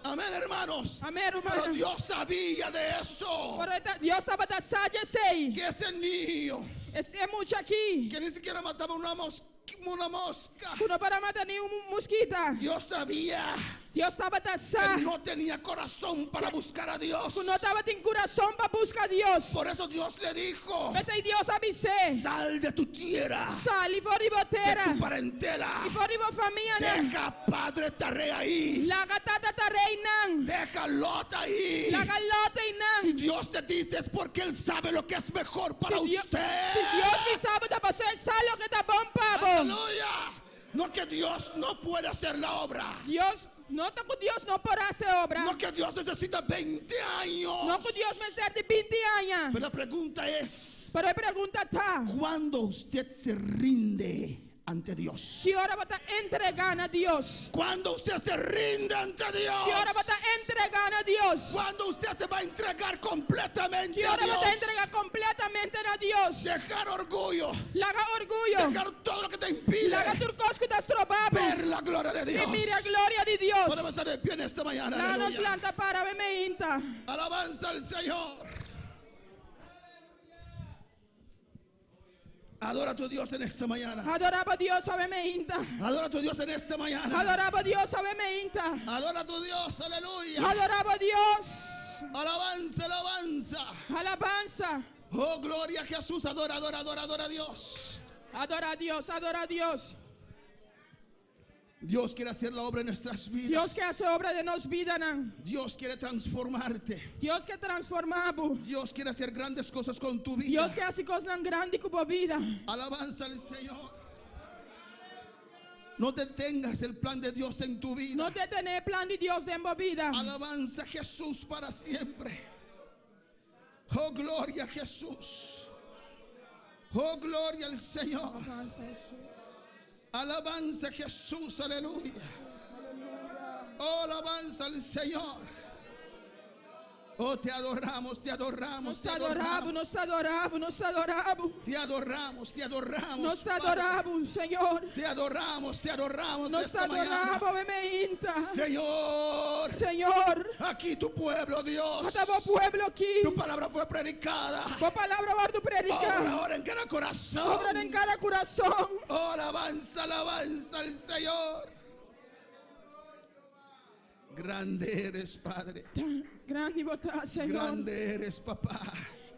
Amén, hermanos. Amèn, Pero rumannan. Dios sabía de eso. Pero Dios tabata sa di esei. Que ese niño E mucha aki. que ni siquiera mataba una mosca, una mosca. Ku no por a mata ni un muskita. Dios sabía Dios tabata sa. que no tenía corazón para buscar a Dios. Ku no tabatin kurason pa buska Dios. Por eso Dios le dijo: P'esei Dios a bis'é. Sal de tu tierra, Sali for di bo de tera. tu parentela. I for di bo famianan. Deja padre Taré ahí. Laga tata Taré einan. Deja Lot ahí. Laga Lot einan. Si Dios te dice es porque Él sabe lo que es mejor para Si Dios, usted. si Dios bisa bo ta paso e sa loke ta bon pa bo. Aleluya. No que Dios no puede hacer la obra. Dios, no ta ku Dios no por hasi obra. No que Dios necesita 20 años. No ku Dios mester di 20 aña. Pero la pregunta es, Pero e pregunta ta, ¿cuándo usted se rinde ante Dios? ki ora bo ta entregá na Dios? ¿Cuándo usted se rinde ante Dios? Ki ora bo ta entregá na Dios? ¿Cuándo usted se va a entregar completamente Ki a ora bo ta Dios? entregá kompletamente na Dios? Dejar orgullo, Laga orguyo. dejar todo lo que te impide Laga tur kos ku ta stroba bo. ver la gloria de I Dios. mira gloria di Dios. Podemos estar de pie en esta mañana. Laga nos aleluya. lanta para awe mainta. Alabanza al Señor. Adora a tu Dios en esta mañana. Adorá bo Dios awe mainta. Adora a tu Dios en esta mañana. Adorá bo Dios awe mainta. Adora a tu Dios, aleluya. Adorá bo Dios. Alabanza, alabanza. Alabansa. Oh, gloria a Jesús. Adora, adora, adora, adora a Dios. Adorá Dios, adorá Dios. Dios quiere hacer la obra en nuestras vidas. Dios ke hasi obra den nos bidanan. Dios quiere transformarte. Dios ke transformá bo. Dios quiere hacer grandes cosas con tu vida. Dios ke hasi kosnan grandi ku bo bida. Alabanza al Señor. No detengas el plan de Dios en tu vida. No detené plan di Dios den bo bida. Alabanza a Jesús para siempre. Oh, gloria a Jesús. Oh, gloria al Señor. Alabanza a Jesús, aleluya. Oh, alabanza al Señor. Oh, te adoramos, te adoramos, Nos te ta adorá Bo, adoramos. nos ta adorá Bo, nos ta adorá Bo. Te adoramos, te adoramos. Nos Padre. ta adorá Bo, Señor. Te adoramos, te adoramos Nos esta ta mañana. adorá Bo, awe mainta. Señor, Señor, aquí tu pueblo, Dios. ata bo pueblo aki. Tu palabra fue predicada. Bo palabra a wòrdu prediká. Obra ahora en cada corazón. Obra den kada kurason. Oh, alabanza, alabanza al Señor. Grande eres, Padre. Grandi bo ta, Señor. Grande eres, papá.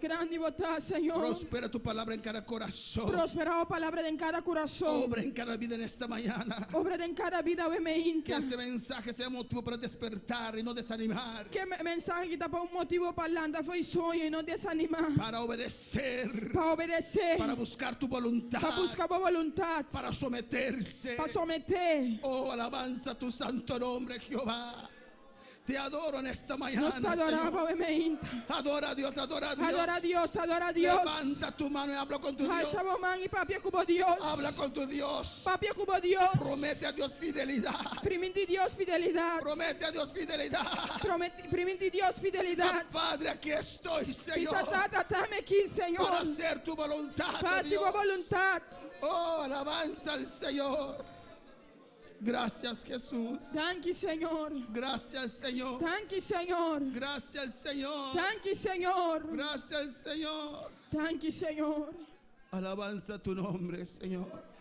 Grandi bo ta, Señor. Prospera tu palabra en cada corazón. Prosperá bo palabra den kada kurason. Obra en cada vida en esta mañana. Obra den kada bida awe Que mainta. este mensaje sea motivo para despertar y no desanimar. Ku e mensahe aki ta pa un motibu pa lanta for di soño i no desanimá. Para obedecer. Pa obedesé. Para buscar tu voluntad. Pa buska bo boluntat. Para someterse. Pa someté. Oh, alabanza a tu santo nombre, Jehová. Te adoro en esta mañana. Nos ta adorá Señor. bo awe mainta. Adora a Dios, adora a Dios. Adorá Dios, adorá Dios. Levanta tu mano y habla con tu Dios. Alsa bo man i papia ku bo Dios. Habla con tu Dios. Papia ku bo Dios. Promete a Dios fidelidad. Primintí Dios fidelidat. Promete a Dios fidelidad. Promete, primintí Dios fidelidat. Padre, aquí estoy, Señor. Bisa Tata, ata mi aki, Señor. Para hacer tu voluntad. oh Pa hasi Dios. bo boluntat. Oh, alabanza al Señor. Gracias, Jesús. Danki, Señor. Gracias, Señor. Danki, Señor. Gracias, Señor. Danki, Señor. Gracias, Señor. Danki, Señor. Alabanza tu nombre, Señor.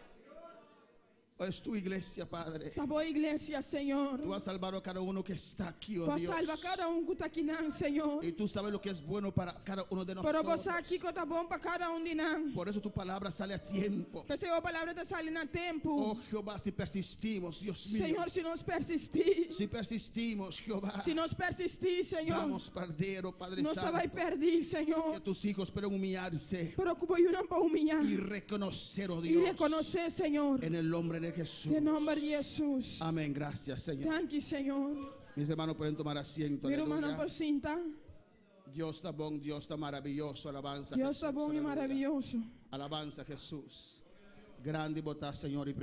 Es tu iglesia, Padre. Ta bo iglesia, Señor. Tú has salvado a cada uno que está aquí, oh Bo a Dios. salva kada un ku ta akinan, Señor. Y tú sabes lo que es bueno para cada uno de Pero nosotros. bo sa kiko ta bon pa kada un di nan. Por eso tu palabra sale a tiempo. P'esei bo palabra ta sali na tempu. Oh Jehová, si persistimos, Dios mío. Señor, si nos persistí. Si persistimos, Jehová, Si nos persistí, Señor. vamos a perder, oh Padre Nos ta bai Santo. pèrdè, Señor. Que tus hijos puedan humillarse Pero ku bo yunan por humiliá. y reconocer, oh I Dios, rekonosé, Señor. en el nombre de Jesús. Den nòmber di Hesus. Amén. Gracias, Señor. Danki, Señor. Mis hermanos pueden tomar asiento. Mi rumannan Aleluya. por sinta. Dios ta bon, Dios ta maravioso. Alabanza. Dios ta Jesús, bon i aleluya. maravioso. Alabanza Jesús. Grandi bo ta, Señor. Y